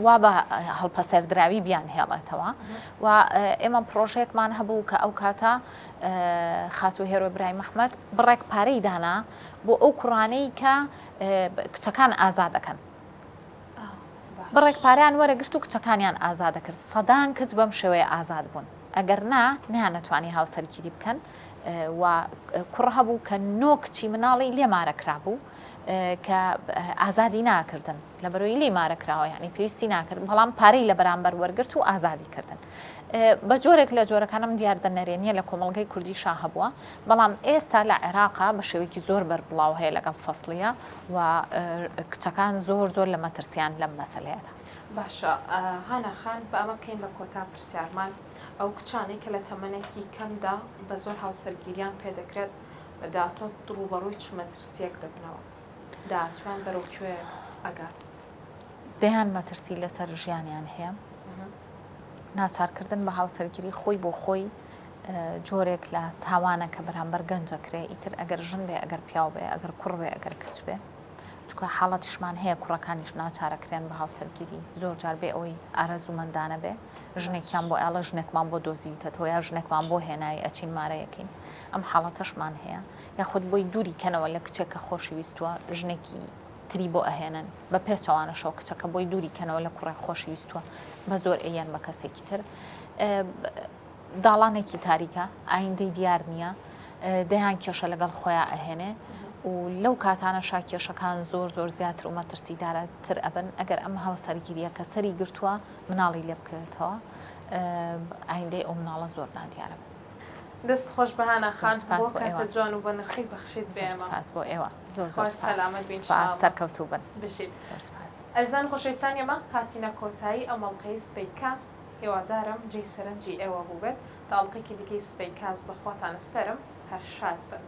وا بە هەڵپەسەردراوی بیان هێڵێتەوە و ئێمە پرۆژێکمان هەبوو کە ئەو کاتە خاتوو هێرۆ برای مححمد بڕێک پارەی دانا بۆ ئەو کوڕانەی کە کچەکان ئازاد دەکەن. بڕێک پارەیان وەرەگرت و کچەکانیان ئازادەکرد سەدان کچ بەم شێوەیە ئازاد بوون ئەگەر نا نەیانەتوانی هاوسەرگیری بکەن و کوڕ هەبوو کە نۆ کچی مناڵی لێ مارە کرابوو کە ئازادی ناکردن لەبەرەوەی لێی مارە کراوە یعنی پێویستی ناکرد بەڵام پارەی لە بەرامبەر وەرگرت و ئازادی کردن بە جۆرێک لە جۆرەکانم دیاردە نەرێنیە لە کۆمەڵگەی کوردی شا هەبووە بەڵام ئێستا لە عێراقا بە شێوەیەکی زۆر بەربڵاو هەیە لەگەڵ فەسڵیە و کچەکان زۆر زۆر لە مەترسیان لەم مەسەلەیەدا. باشە هانا خان با ئەمە بکەین بە کۆتا پرسیارمان ئەو کچانەی کە لە تەمەنێکی کەمدا بە زۆر هاوسەرگیریان پێدەکرێت لە داهاتوو ڕووبەڕووی چ مەترسییەک دەبنەوە؟ داهاتوویان بەرەو کوێ ئەگات؟ دەیان مەترسی لەسەر ژیانیان هەیە. ناچارکردن بە هاوسەرگیری خۆی بۆ خۆی جۆرێک لە تاوانە کە بەرامبەر گەنجەکرێ ئیتر ئەگەر ژن بێ ئەگەر پیاو بێ ئەگەر کوڕ بێ ئەگەر کچ بێ چونکە حاڵەتیشمان هەیە کوڕەکانیش ناچارەکرێن بە هاوسەرگیری زۆر جار بێ ئەوەی ئارەزوومەندانە بێ ژنێکیان بۆ ئاڵە ژنێکمان بۆ دۆزیویتەتەوە یا ژنێکمان بۆ هێناوی ئەچین مارەیەکەین ئەم حاڵەتەشمان هەیە یاخود بۆی دووری کەنەوە لە کچێک کە خۆشی ویستووە ژنێکی تری بۆ ئەهێنن بە پێچەوانەشەوە کچەکە بۆی دووری کەنەوە لە کوڕێک خۆشی ویستووە بە زۆر ئەیەن بە کەسێکی تر داڵانێکی تاریکە ئایندەی دیار نییە دەیان کێشە لەگەڵ خۆیان ئەهێنێ و لەو کاتانە شا کێشەکان زۆر زۆر زیاتر و مەترسیدارتر ئەبن ئەگەر ئەم هاوسەرگیریە کە سەری گرتووە مناڵی لێ بکەوێتەوە ئایندەی ئەو مناڵە زۆر نادیارە. دەست خۆش بە هانا خان بۆ کاتە جوان و بەنرخەی بەخشیت بە ئێمە. سپاس بۆ ئێوە زۆر زۆر سپاس. سەلامەت بی ان شاء اللە. سەرکەوتوو بن. بژیت. زۆر سپاس. ئەزیزان و خۆشەویستانی ئێمە هاتینە کۆتایی ئەم ئەڵقەی سپەی کاست هیوادارم جێی سەرنجی ئێوە بووبێت تا ئەڵقەیەکی دیکەی سپەی کاست بە خواتان ئەسپێرم هەر شاد بن.